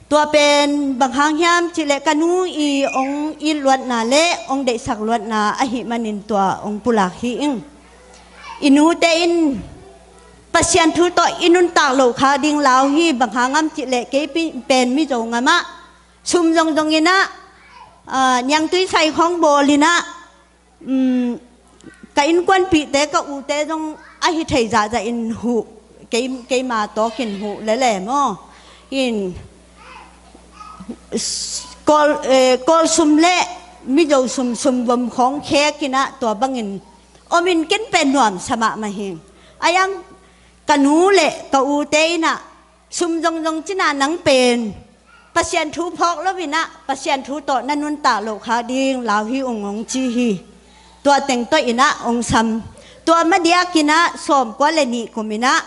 Tua pen bang hang hiam cih leh ka nu i hong it luatna le hong deihsak luatna ahih manin tua hong pulak hi ing. I nute in Pasian thu tawh i nuntak loh khak ding lau hi. Bang hang hiam cih leh kei pen Mizo ngamah sum zongzong inah niangtui sai khawng bawl inah ka innkuanpihte ka ute zong ahi thei zahzah in huh, kei, keima tawkin huh lele maw in Kawl, Kawl sum le Mizo sum, sum vom khawng khek inah tua bangin om in ken pen nuamsa mahmah hi. A iang ka nu le ka ute inah sum zongzong cina nang pen Pasian thu phawk lo inah Pasian thu tawh na nuntak loh khak ding lau hi ung hong ci hi. Tua teng tawh inah hong sam. Tua madiak inah sawmkua le nih kum inah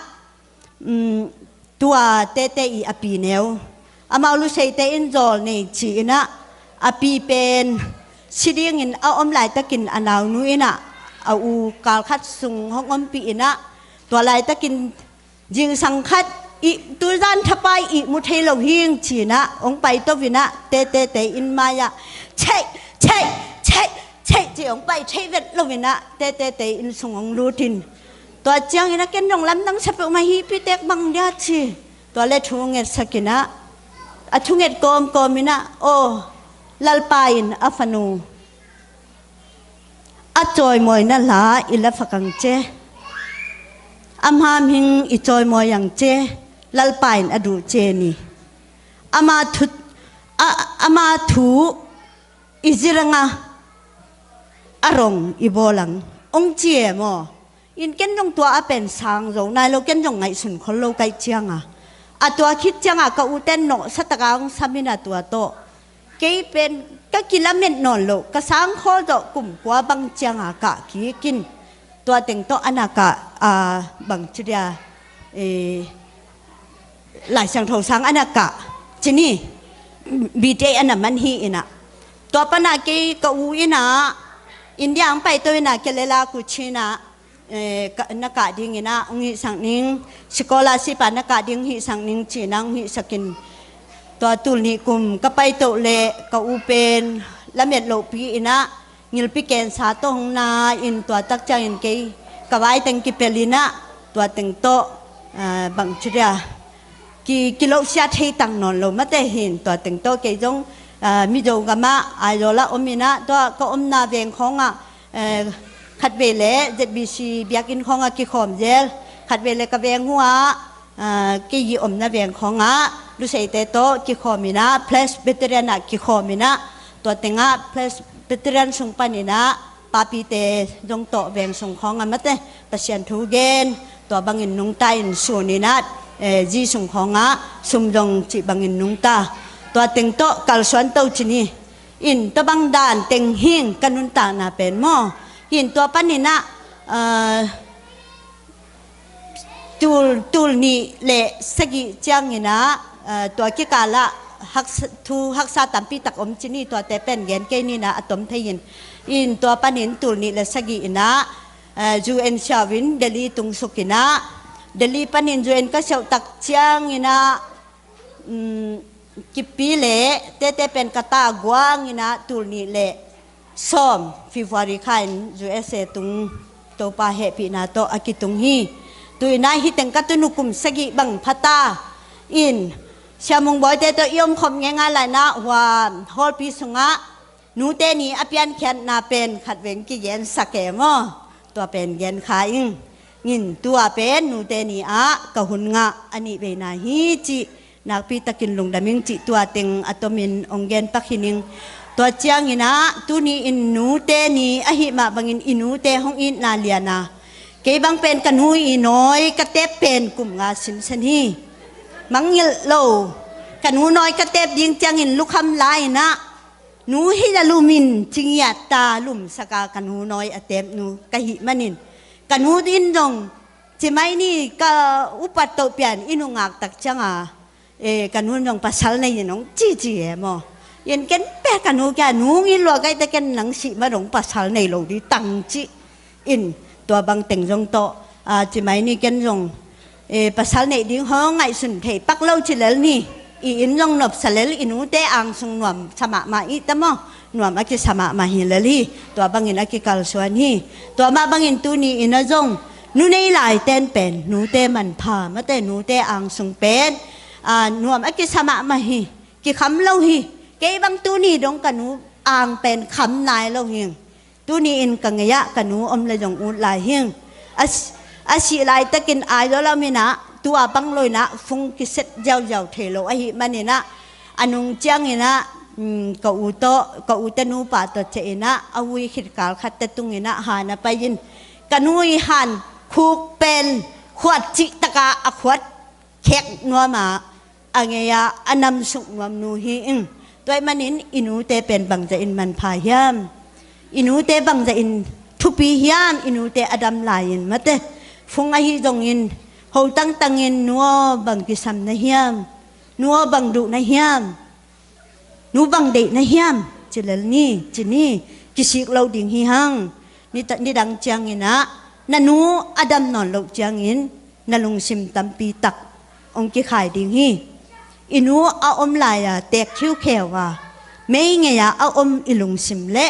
tua tete i a pi neu amau Luseite in zawl nei ci inah a pi pen si dingin a om laitakin a naunu inah a u kalkhat sung hong ompih inah tua laitakin zingsang khat i tuzan thapai i mu thei lo hing cinah hong paito inah tetete in mai-ah cheih, cheih, cheih, cheih ci hong pai thei vet lo inah tetete in sung hong lut in tua ciangin a ken dong lamdang sa peuhmah hi pitek bang dia ci. Tua le thu ngetsak inah a thunget kawmkawm inah aw Lalpa in a fanu a cawimawina hla i la fakang ce. A hmamhing i cawimawi ang ce. Lalpa in a duh cia ni. Ama thu, a, ama thu i ziranga a rong i bawlang ong ci e maw? In ken zong tua a pen sang zo nai lo, ken zong ngaihsun khol lo kaih cianga, a tua khit cianga ka uten nawhsa taka ong samin a tua tawh kei pen ka kilamet nawn lo, ka sang khawl zawh kum kua bang cianga kah kikin tua teng tawh a na kah, a, bang ci dia, e, Lai Siangtho sang a na kah ci ni, B T A a na man hi inah. Tua pana kei ka u inah India ang paito inah Kerala ku cinah, eh, ka, na kah ding inah ong hihsak ning, scholarship a na kah ding hihsak ning cinah ong hihsakin. Tua tul nih kum ka paito le ka u pen lamet lohpi inah ngilpi kensa tawh hong na in tua tak ciangin kei ka vai teng kipel inah tua teng tawh, ah, bang ci dia, ki, kilohsia thei tang nawn lo mate hin tua teng tawh kei zong, ah, Mizo gamah Aizawl ah om inah tua ka omna veng khawngah, eh, khatvei le Z B C biakinn khawngah kikhawm zel, khatvei le ka veng uh ah, ah, kei i omna veng khawngah Luseite tawh kikhawm inah Presbyterian ah kikhawm inah tua tengah Presbyterian sung pan inah papite zong tawh veng sung khawngah mate Pasian thu gen, tua bangin nungta in sun inah, eh, zi sung khawngah sum zong cih bangin nungta, tua teng tawh kalsuan to ci ni. In tua bang dan teng hing ka nuntakna pen maw? In tua pan inah, ah, tul, tul nih le sagih ciang inah, ah, tua kikalah haksa, thu haksa tampi tak om ci ni, tuate pen gen kei ni inah a tom thei in. In tua panin tul nih le sagih inah, ah, U N siau in Delhi tung suk inah, Delhi panin U N ka siauh tak ciang inah, um, kipi le tete pen ka ta guang inah tul nih le sawm February kha in U S A tung, Topa hehpihna tawh a kitung hi. Tu inah hih teng ka tun uh kum sagih bang phata in Sia Mung Bawite tawh i omkhop ngeingai lai inah hua hawlpi sungah nute ni a piankhiatna pen khatveng kigensak e maw? Tua pen gen kha ing. Ngin tua pen nute ni ah ka hun ngah a nih veina hi cih nakpi takin lungdam ing cih tua teng a tomin ong gen pak hi ning. Tua ciang inah tuni in nute ni ahih mah bangin i nute hong itna liana, kei bang pen ka nu i nawi ka tep pen kum nga sinsen hi. Mangngilh lo, ka nu nawi ka tep ding ciangin lukham la inah nu hi la lum in ci ngiat ta lumsaka ka nu nawi a tep nu ka hih manin ka nu in zong ci mai ni ka upat toh pian i nungak tak cianga, e, ka nu in zong pasal nei in ong cici e maw? In ken pe ka nu kia nu ngin lua kaite ken nang sih ma dong pasal nei lo di tang ci in tua bang teng zong tawh, a, ci mai ni ken zong, e, pasal neih ding hong ngaihsun thei pak lo ci lel ni. I inn zong nopsa lel, i nute angsung nuamsa mahmah i ta maw? Nuam a kisa mahmah hi lel hi. Tua bangin a kikalsuan hi. Tua mah bangin tuni in a zong nu nei laiten pen nute manpha mate nute angsung pen, a, nuam a kisa mahmah hi. Kikham lo hi. Kei bang tuni dong ka nu ang pen kham nai lo hi. Tuni in ka ngei ah ka nu om le zong ut lai hing. A si, a sih laitakin ai lo lam inah tua bang lo inah fung kiset ziauziau thei lo ahih man inah a nung ciang inah, um, ka u tawh, ka u te nupa tawh ciah inah a ui khit kal khat te tung inah han a pai in ka nu i han khuk pen khuat cih taka a khuat khek nuam a a ngei a a namsuk nuam nu hi ing. Tua ahih manin i nute pen bangzah in manpha hiam? I nute bangzah in thupi hiam? I nute a dam lai in mate fung ahi zongin ho tangtangin nu aw bang kisam na hiam? Nu aw bang duh na hiam? Nu bang deih na hiam? Ci lel ni, ci ni, kisik lo ding hi hang. Ni ta, nidang ciang inah na nu a dam nawn loh ciangin na lungsim tampi tak ong kikhai ding hi. I nu a om lai a teek khiukheu a mei ngei a a om i lungsim le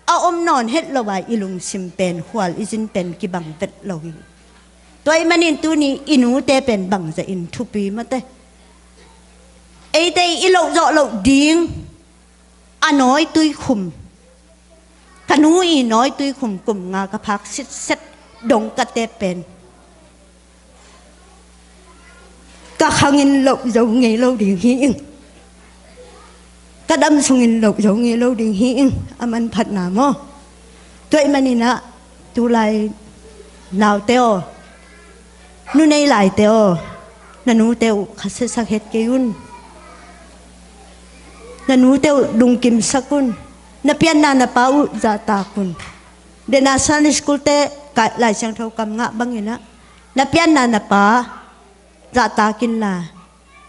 a om nawn het lo a i lungsim pen khual i zin pen kibang vet lo hi. Tua ahih manin tuni i nute pen bangzah in thupi mate. Eite i loh zawh loh ding a nawi tuikhum, ka nu i nawi tuikhum kum nga ka phak sitset dong ka tep pen ka khangin loh zo ngei lo ding hi ing. Ka dam sungin loh zo ngei lo ding hi ing. A manphatna maw? Tua ahih maninah tulai naute aw, nunei laite aw, na nute uh khasia sak het kei un. Na nute uh lungkimsak un. Na pianna na pa uh zahtak un. Dena Sunday school te ka Lai Siangtho kam ngah banginah na pianna na pa zahtak inla,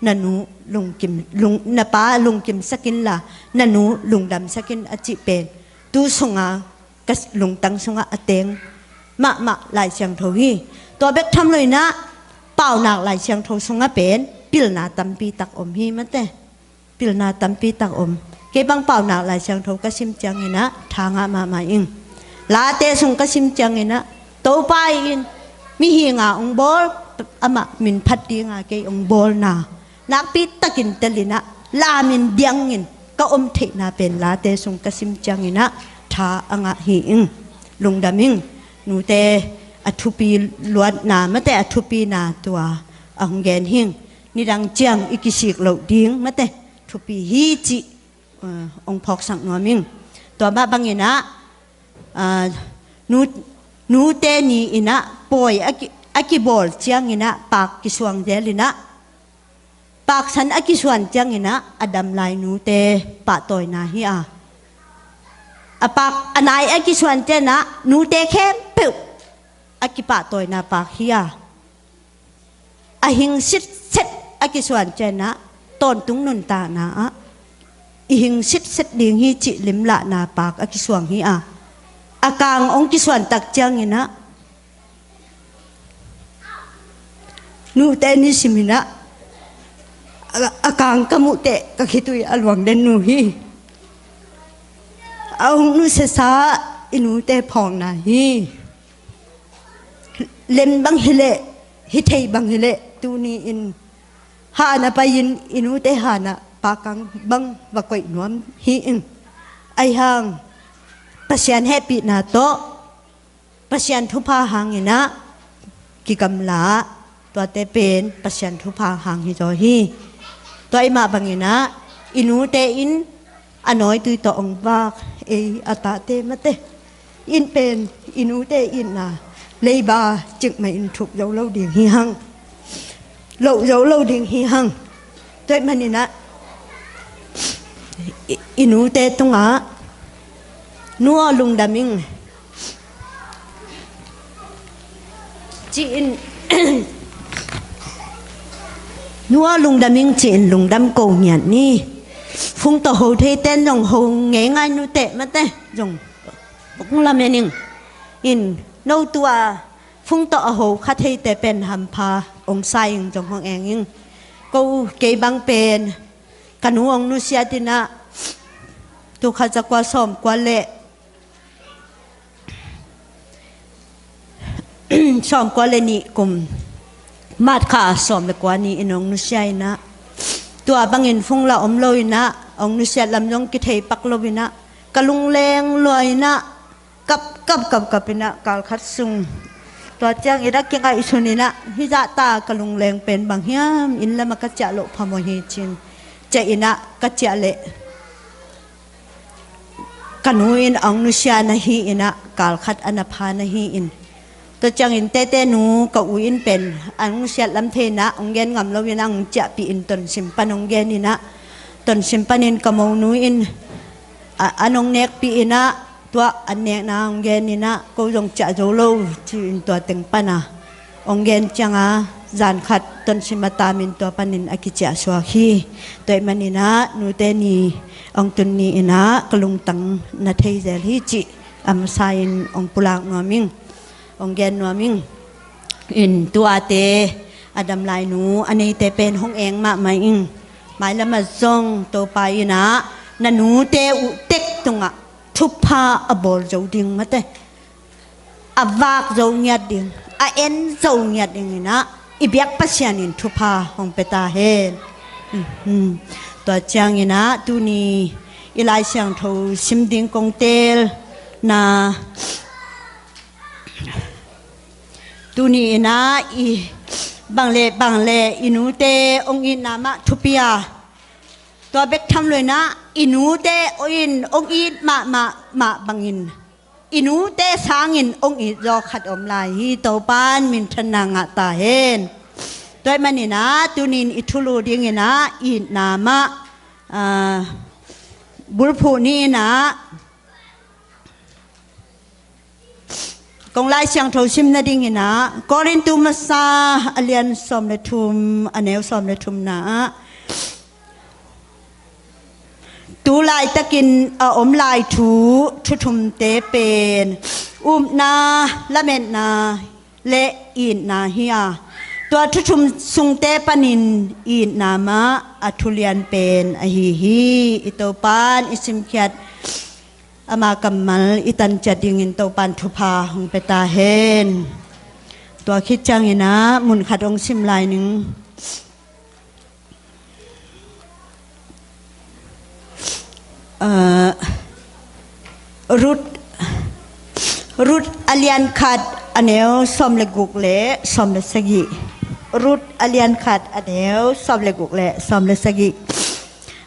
na nu lungkim, lung, na pa lungkimsak inla, na nu lungdamsak in a cih pen tu sunga ka lungtang sungah a teng mahmah Lai Siangtho hi. Tua bek tham loinah Paunak Lai Siangtho sungah pen pilna tampi tak om hi mate. Pilna tampi tak om. Kei bang Paunak Lai Siangtho ka sim cianginah tha ngah mahmah ing. Late sung ka sim cianginah Topa in mihinga ong bawl, amah min phat dinga kei ong bawlna nakpi takin telinah lamin diangin ka om theihna pen Late sung ka sim cianginah tha a ngah hi ing. Lungdam ing. Nute a thupi luatna mate, a thupina tua a hong gen hing. Nidang ciang i kisik loh ding mate thupi hi cih, uh, ong phawksak nuam ing. Tua mah banginah, uh, nu, nute ni inah pawi a ki, a kibawl cianginah pak kisuang zelinah, paksan a kisuan cianginah a damlai nute pahtawina hi a, a pak a nai a kisuan cianah nute khempeuh a kipahtawina pak hi a, a hing sitset a kisuan cianah tawntung nuntakna ah i hing sitset ding hi cih limlahna pak a kisuang hi a, a kang ong kisuan tak cianginah nute nisiminah a, a kang ka muhteh ka khitui a luang den nu hi. A ong nusiasa i nute phawkna hi. Lem bang hileh, hi thei bang hileh, tuni in hana pai-in i nute hana pakang bang va koih nuam hi ing. Aihang Pasian hehpihna tawh Pasian thupha hanginah kigamla, tuate pen Pasian thupha hang hi zaw hi. Tua i mah banginah i nute in a nawitui tawh ong vak ei a tate mate in pen i nute itna leiba cikmah in thuk zo lo ding hi hang. Loh zo lo ding hi hang. Tua ahih maninah i, i nute tungah nu aw lungdam ing ci-in nu aw lungdam ing ci-in lungdam ko ngiat ni. Fung tawh ho theiten zong ho ngeingai nuteh mate zong ong lamen ing. In no tua fung tawh a ho kha theite pen hampha ong sa ing zong hong eng ing. Ko kei bang pen ka nu ong nusiat inah tu khat za kua sawm kua le sawm kua le nih kum March kha sawm le kua ni in ong nusia inah tua bangin fung la om lo inah ong nusiat lam zong kithei pak lo inah ka lungleng lua inah kap kap kap kap inah kal khat sung tua ciang inah kingaihsun inah hih zahta ka lungleng pen bang hiam, inn lamah ka ciah loh phamawh hi cin ciah inah ka ciah leh ka nu in ong nusia na hi inah kal khat a na pha na hi in tua ciangin tete nu ka u in pen ong nusiat lam thei inah ong gen ngam lo inah ong ciahpih in Tonsim pan ong gen inah Tonsim panin ka monu in a, a nong nekpih inah tua a nekna ong gen inah ko zong ciah zo lo ci-in tua teng pana ong gen cianga zan khat Tonsim a tamin tua panin a kiciah suak hi. Tua ahih maninah nute ni ong tun ni inah ka lungtang na thei zel hi cih a masa in ong pulak nuam ing. Ong gen nuam ing. In tuate a damlai nu a neite pen hong eng mahmah ing. Mailamah zong Topa inah na nute uh tek tungah thupha a bawl zo ding mate a vak zo ngiat ding, a en zo ngiat ding inah i biak Pasian in thupha hong pia ta hen. Mhm. Tua ciang inah tuni i Lai Siangtho sim ding kong teel na tuni inah i Bang le bang le i nute ong itna mah thupi a, tua bek tham lo inah i nute in ong it mahmah mah bangin i nute sangin ong it zaw khat om lai hi. Topan minthanna ngah ta hen. Tua ahih maninah tunin i thulu dinginah itna mah, aa, bulphuh ni inah kong Lai Siangtho sim nadinginah Korintu masa a lian sawm le thum, a neu sawm le thumna ah tu laitakin a om lai thu thuthumte pen upna, lametna le itna hi a, tua thuthum sungte panin itna mah a thulian pen ahi hi. I Topan i simkhiat ama kammal i tanciat dingin Topan thupha hong pia ta hen. Tua khit cianginah munkhat hong sim lai ning. Aa, Ruth, Ruth a lian khat a neu sawm le guk le sawm le sagih. Ruth a lian khat a neu sawm le guk le sawm le sagih.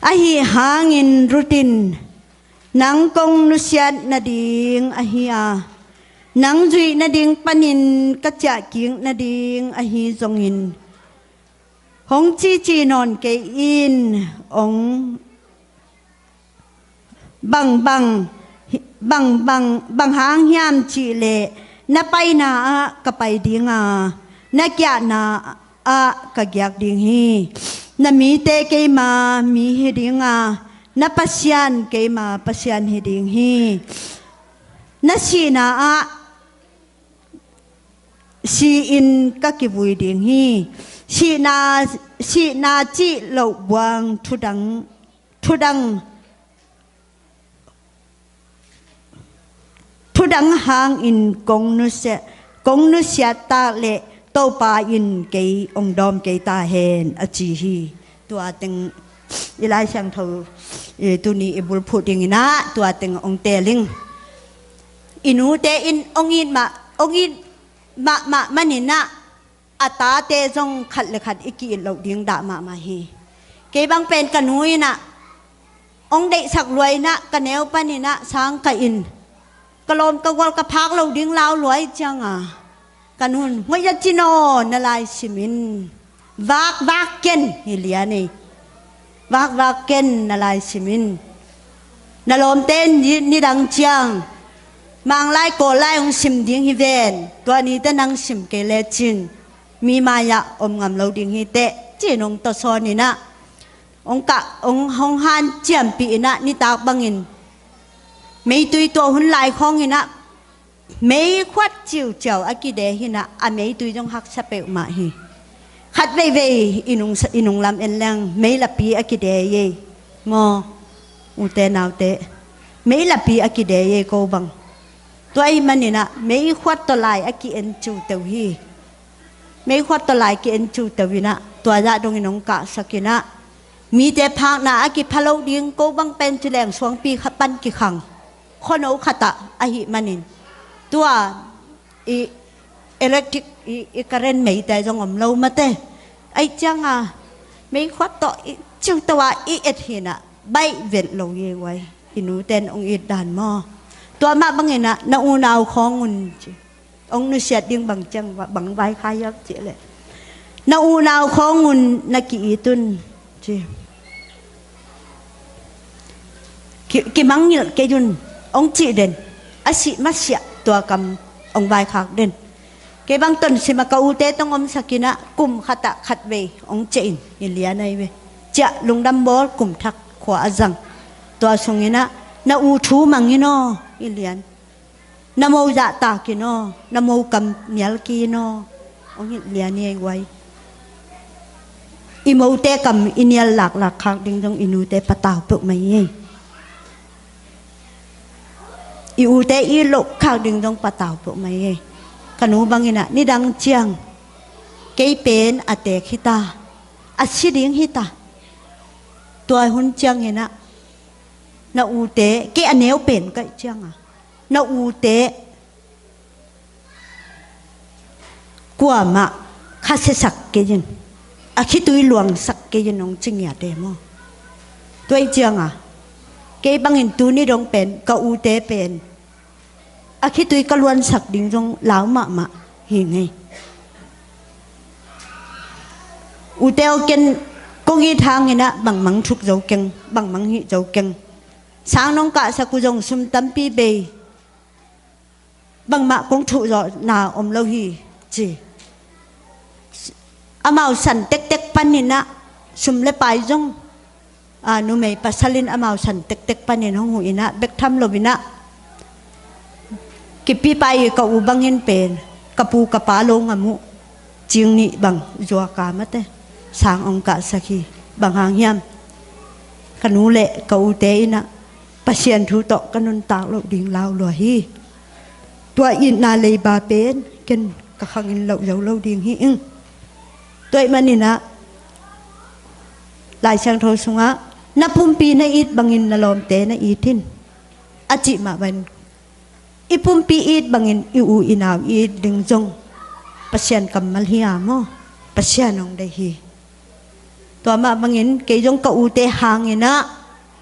Ahi hangin Ruth in, nang kong nusiat nading ahi a, nang zuih nading panin ka ciahkik nading ahi zongin hong cici nawn kei in. Ong bang bang, bang bang, bang hang hiam cihleh na paina ah ka pai ding a, na giahna ah ka giak ding hi. Na mite keima mi hi ding a, na Pasian keima Pasian hi ding hi. Na sihna ah si-in ka kivui ding hi. Sihna, sihna cih loh buang thudang, thudang, thudang hangin kong nusia, kong nusiat tak leh Topa in kei ong dawm kei ta hen, a ci hi. Tua teng i Lai Siangtho, i tuni i bulphuh dinginah tua teng ong teel ing. I nute in ong it mah, ong it mahmah maninah a tate zong khat le khat i ki-it loh ding dah mahmah hi. Kei bang pen ka nu inah ong deihsak lua inah ka neu paninah sang ka in, ka lawm ka gual ka phak lo ding lau lua i cianga ka nun, "Hoih a cin aw, na lai sim in. Vakvak ken," hi lian ei. "Vakvak ken, na lai sim in. Na lawmte ni, nidang ciang Manglai Kawllai hong sim ding hi ven. Tua nite nang sim kei lecin mi mai-ah om ngam lo ding hi teh," ci-in hong tawsawn inah hong kah, hong, hong hanciampih inah nitak bangin meitui tuah hun lai khawng inah meikhuat ciuciau a kide hinah a meitui zong haksa peuhmah hi. Khat veivei i nung, i nunglam en leng meilapi a kide ei maw, ute naute? Meilapi a kide ei ko bang. Tua ahih maninah meikhuat tawh lai a ki-en ciuteu hi. Meikhuat tawh lai ki-en ciuteu inah tua zah dongin hong kahsak inah mite phakna a kipha lo ding, ko bang pen ci leng suangpi khat pan kikhang khuano khatah ahih manin tua i electric i, i current meite zong om lo mate. Ahih cianga meikhuat tawh i ciuteu a i et hinah baih vet lo hi ei guai. I nute in ong it dan maw? Tua mah banginah na unau khawng un ci. Ong nusiat ding bang ciang, bang vaikhak hiam cihleh na unau khawng un na ki-it un ci. Ki, kimangngilh kei un, ong cih den. A sih masiah tua kam ong vaikhak den. Kei bang Tonsim ah ka ute tawh ong omsak inah kum khatah khatvei ong ciah in, hi lian ei ve. Ciah lungdam bawl, kum thak khua a zang. Tua sunginah na u thu mang in aw, hi lian. Na mo zahtak in aw, na mo kam nial kei in aw, ong hi lian ei guai. I mote kam i nial laklak khak ding zong i nute patau peuhmah hi ei. I ute i loh khak ding zong patau peuhmah hi ei. Ka nu banginah nidang ciang kei pen a teek hita, a si ding hita. Tua hun cianginah na ute, kei a neu pen ka hih cianga na ute kuamah a siasak kei in, a khitui luangsak kei in hong ci ngiat e maw. Tua ahih ciangin kei bangin tuni dong pen ka ute pen a khitui ka luansak ding zong lau mahmah hi ngei. Ute aw, ken kong it hangin ah bangmah thuk zo keng, bangmah hih zo keng. Sang nong kahsak uh zong sum tampi bei, bangmah kong thuh zawhna om lo hi, ci. Amau san tektek panin ah sum le pai zong, a, numei pasal in amau san tektek panin hong huh in ah, bek tham lo in ah, kipipai ka u bangin pen ka pu ka pa lo ngam uh cing nih bang zuak a, mate, sang hong kahsak hi. Bang hang hiam? Ka nu le ka ute in ah Pasian thu tawh ka nuntak loh ding lau lua hi. Tua itna leiba pen ken ka khangin loh zo lo ding hi ing. Tua ahih manin ah Lai Siangtho sungah, "Na pumpi na it bangin na lawmte na it in," a cih mah bangin, i pumpi it bangin i u i nau it ding zong Pasian kammal hi a maw, Pasian hong deih hi. Tua mah bangin kei zong ka ute hangin ah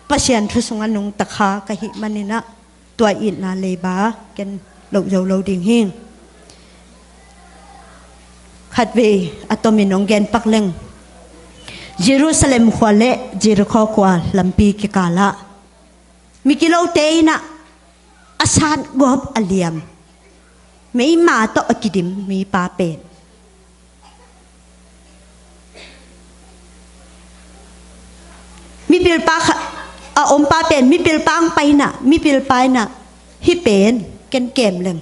Pasian thu sungah nungta kha ka hih manin ah tua itna leiba ken loh zo lo ding hi. Khatvei a tomin hong gen pak leng. Jerusalem khua le Jericho khua lampi kikal ah migilote in ah a sat gawp a liam, meima tawh a kidim mipa pen, mipilpa kha-, a ompa pen mipilpa hong pai in ah, mipilpa in ah, "Hih pen ken kem leng,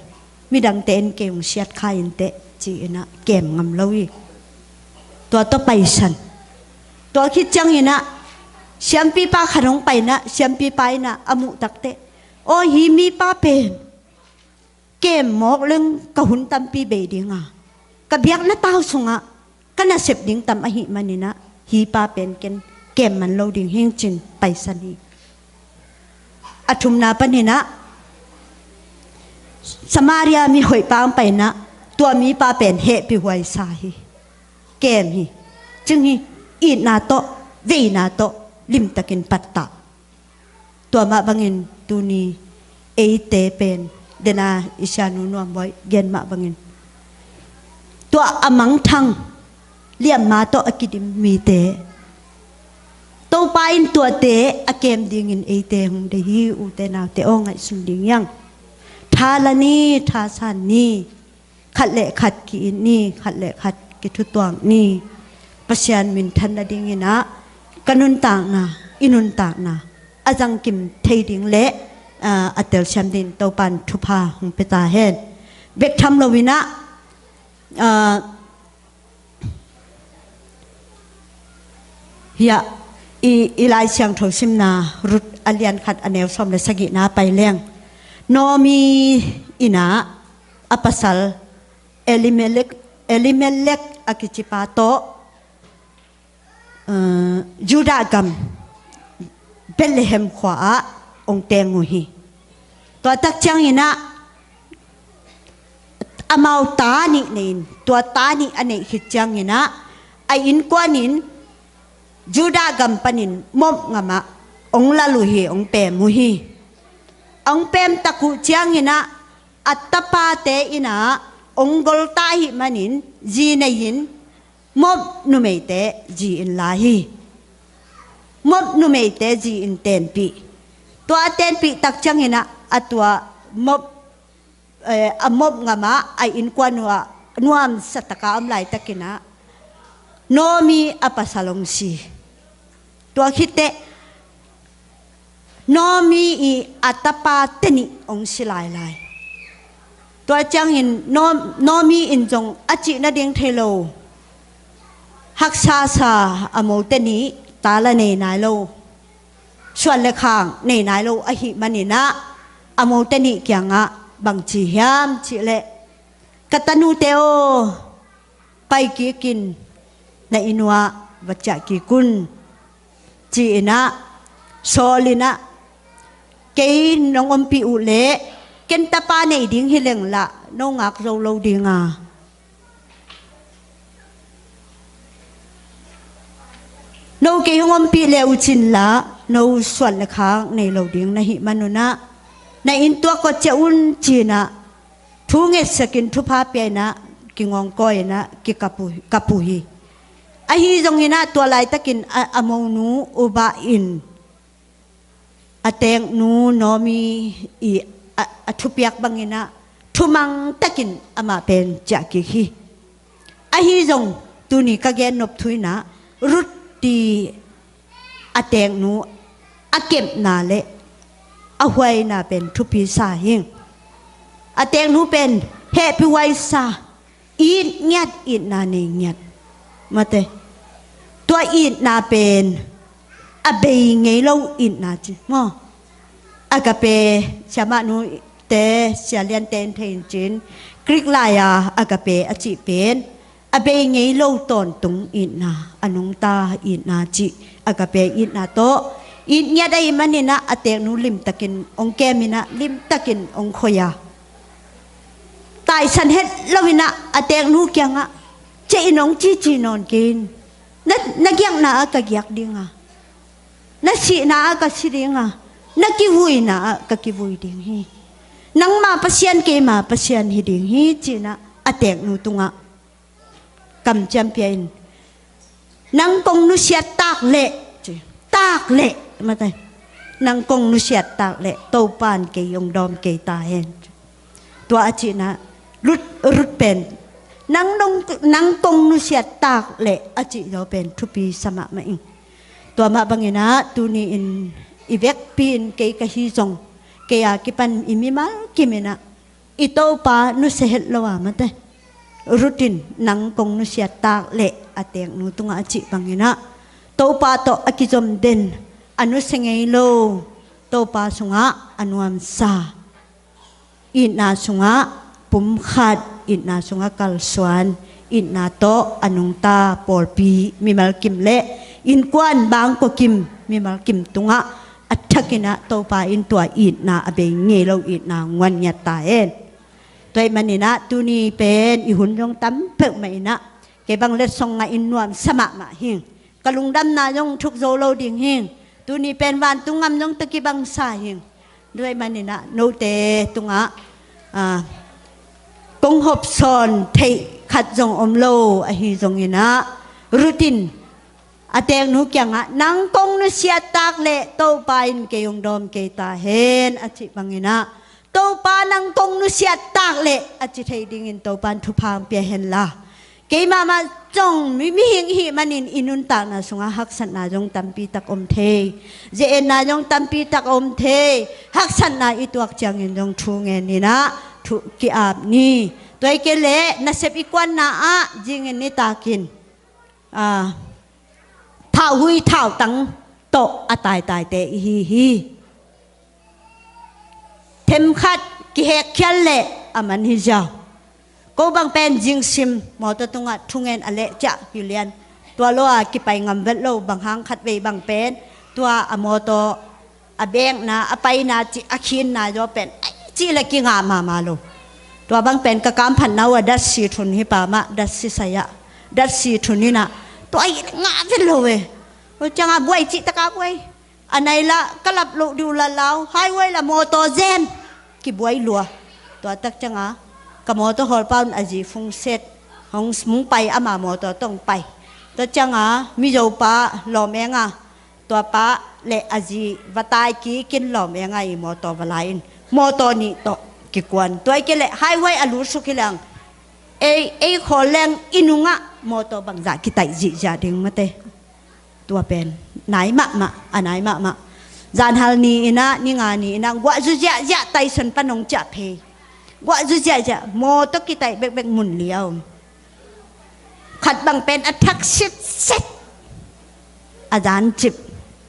midangte in kei hong siat kha inteh," ci in ah kem ngam lo hi. Tua tawh paisan. Tua khit ciangin ah siampipa khat hong pai in ah, siampipa in ah a muh takteh, "Aw, hih mipa pen kem mawk leng ka hun tampi bei ding a, ka biakna tau sungah ka nasep ding tam ahih manin ah hih pa pen ken kem man lo ding hi ing," ci-in paisan hi. A thumna panin ah Samaria mihoihpa hong pai in ah tua mipa pen hehpihhuai sa hi. Kem hi. Cing hi. Itna tawh, veina tawh limtakin pattah. Tua mah bangin tuni eite pen, dena i sianu Nuam Bawi gen mah bangin, tua a mangthang liamma tawh a kidim mite, Topa in tuate a kem dingin eite hong deih hi, ute naute aw, ngaihsun ding hi hang. Tha la ni, tha san ni. Khat le khat ki-it ni, khat le khat kithutuak ni. Pasian minthan nadingin ah ka nuntakna, i nuntakna a zangkim thei ding le, aa, a telsiam dingin Topa'n thupha hong pia ta hen. Bek tham loin ah, aa, hiah i, i Lai Siangtho simna, Ruth a lian khat a neu sawm le sagihna pai leng. Naomi in ah a pasal Elimelek, Elimelek a kicipa tawh, eh, Judah gam Bethlehem khua-ah hong teng uh hi. Tua tak ciangin ah amau ta nih nei in, tua ta nih a neih khit ciangin ah a innkuan in Judah gam panin Moab gamah hong lal uh hi, hong pem uh hi. Hong pem tak uh ciangin ah a tapate in ah hong gol ta ahih manin zi nei-in Moab numeite zi-in la hi. Moab numeite zi-in tenpih. Tua a tenpih tak ciangin ah a tua Moab, eh, a Moab gamah a innkuan uh ah nuamsa taka om laitakin ah Naomi a pasal hong si. Tua khit teh Naomi i a tapate nih hong si lailai. Tua ciangin Naom-, Naomi in zong a cih nading thei lo, haksa sa, a mote nih ta la nei nai lo, suan le khang nei nai lo ahih manin ah a mote nih kiangah bang ci hiam cih leh, "Ka tanute aw, pai kik in, na inn uah va ciah kik un," ci-in ah sawl in ah, "Kei nong ompih uh leh ken tapa nei ding hi leng lah no ngak zo lo ding a, No kei hong ompih le uh cin la, no suan le khak nei lo ding na hih manun ah, na inn tuak kawt ciah un ci-in ah, thu ngetsakin thupha pia in ah, kingawngkawi in ah, kikap uh, kap uh hi. Ahi zongin ah, tua laitakin a, a monu U Bah in a teeknu Naomi i a, a thupiak bangin ah, thumang takin amah pen ciah kik hi. Ahi zong tuni ka gen nop thu in ah, Ruth i a teeknu a kepna le a huaina pen thupi sa hi. A teeknu pen hehpihhuai sa, it ngiat, itna nei ngiat. Mate. Tua itna pen a bei ngei lo itna ci maw? Agape, siamahnu te, Sia Lian te in thei in cin, Greek lai-a agape a cih pen a bei ngei lo tawntung itna, a nungta itna cih agape itna tawh it ngiat ahih manin ah, a teeknu limtakin hong kem in ah, limtakin hong khoi a, taisan het lo in ah, a teeknu kiangah, "Ciah in hong cici nawn kei in. Na, na giakna ah ka giak ding a, na sihna ah ka si ding a, na kivuina ah ka kivui ding hi. Nangma Pasian, keima Pasian hi ding hi," ci-in ah a teeknu tungah kamciam pia in, "Nang kong nusiat tak leh," ci, "tak leh, mate, nang kong nusiat tak leh Topa'n kei hong dawm kei ta hen," ci. Tua a cihna, Ruth, Ruth pen, "Nang nong, nang kong nusiat tak leh," a cih zaw pen thupi sa mahmah ing. Tua mah bangin ah, tuni in i vekpi in kei ka hi zong, kei a kipan i mimal kim in ah, i Topa nusia het lo a, mate, Ruth in, "Nang kong nusiat tak leh," a teeknu tungah a cih bangin ah, Topa tawh a kizom den, a nusia ngei lo, Topa sungah a nuamsa, itna sungah pumkhat, itna sungah kalsuan, itna tawh a nungta pawlpi mimal kim le innkuan bangkua kim mimal kim tungah a thakin ah, Topa in tua itna, a bei ngei lo itna nguan ngiat ta hen. Tua ahih manin ah, tuni pen i hun zong tam peuhmah in ah, kei bang letsong ngah in nuamsa mahmah hing. Ka lungdamna zong thuk zo lo ding hing. Tuni pen vantung gam zong tawh kibang sa hing. Tua ahih manin ah, note tungah, ah, kong hopsawn theih khat zong om lo ahi zongin ah, Ruth in a teeknu kiangah, "Nang kong nusiat tak leh Topa in kei hong dawm kei ta hen," a cih bangin ah, "Topa, nang kong nusiat tak leh," a ci thei dingin Topa'n thupha hong pia hen la. Kei mahmah zong mi, mihing i hih manin i nuntakna sungah haksatna zong tampi tak om thei. Ze-etna zong tampi tak om thei. Haksatna i tuak ciangin zong thu ngen in ah, thu ki-ap ni. Tua hi kei leh nasep i kuanna ah zingin nitakin, ah, thauhui thautang tawh a taitaite i hi hi. Themkhat kihekkhial leh a man hi ziau. Ko bang pen zingsim mawtaw tungah thungen a leh ciah hi lian. Tua lo a kipai ngam vet lo, bang hang khatvei bang pen tua a mawtaw a bekna, a paina cih, a khinna zaw pen, ai, cih leh kingah mahmah lo. Tua bang pen ka kamphatna uh a datsi thun hi pah mah, datsi sai-ah, datsi thun in ah, tua hi ngah vet lo e. Tua ciangah buai cih takah buai. A nai lah ka lap loh ding uh la lau, highway lah mawtaw zen, kibuai lua. Tua tak ciangah ka mawtaw hawlpa un a zi phone set, hong, hong pai, ama mawtaw tawh hong pai. Tua ciangah Mizo pa lawm eng a, tua pa leh a zi va tai kik in, lawm eng a, i mawtaw va la in, mawtaw nih tawh kikuan. Tua hi kei leh highway a lutsuk hi leng, ei, ei khawl leng i nungah mawtaw bangzah kitaih zihziah ding, mate. Tua pen nai mahmah, a nai mahmah. Zanhal ni in ah, ni nga ni in ah, guahzu ziahziah Tyson pan hong ciah phei. Guahzu ziahziah, mawtaw kitaih bekbek mun li a om. Khat bang pen a thak sitset, a zancip,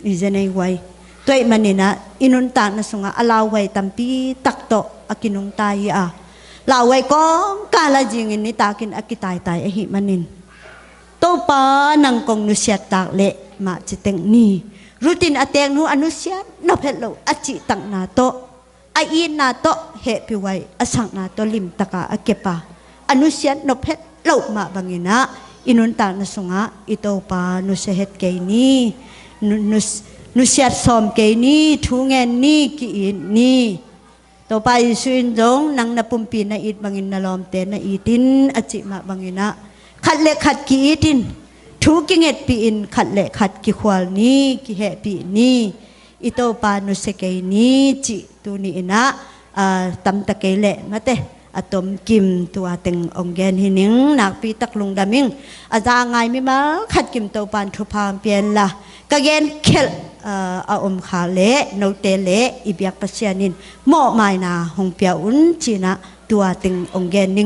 i zenei huai. Tua ahih manin ah, i nuntakna sungah a lauhuai tampi tak tawh a kinungta hi a, lauhuai kawngkal a zingin nitakin a kitaitai ahih manin, "Topa, nang kong nusiat tak leh," mah ci teng ni. Ruth in a teeknu a nusiat nop het lo a cihtakna tawh, a itna tawh hehpihhuai a sakna tawh limtaka a kep a, a nusiat nop het loh mah bangin ah, i nuntakna sungah i Topa nusia het kei ni, nu- nus- nusiat sawm kei ni, thu ngen ni, ki-it ni. Topa Jesuh in zong, "Nang na pumpi na it bangin na lawmte na it in," a cih mah bangin ah, khat le khat ki-it in, thu kingetpih in, khat le khat kikhual ni, kihehpih ni. I Topa nusia kei ni cih tuni in ah, aa, tamta kei leh mate, a tomkim tua teng ong gen hi ning. Nakpi tak lungdam ing. A za a ngai mimal khat kim Topan thupha ong pia inla, ka gen khelh, aa, a om kha leh note leh i biak Pasian in mawhmaina hong pia un ci-in ah tua teng ong gen ning.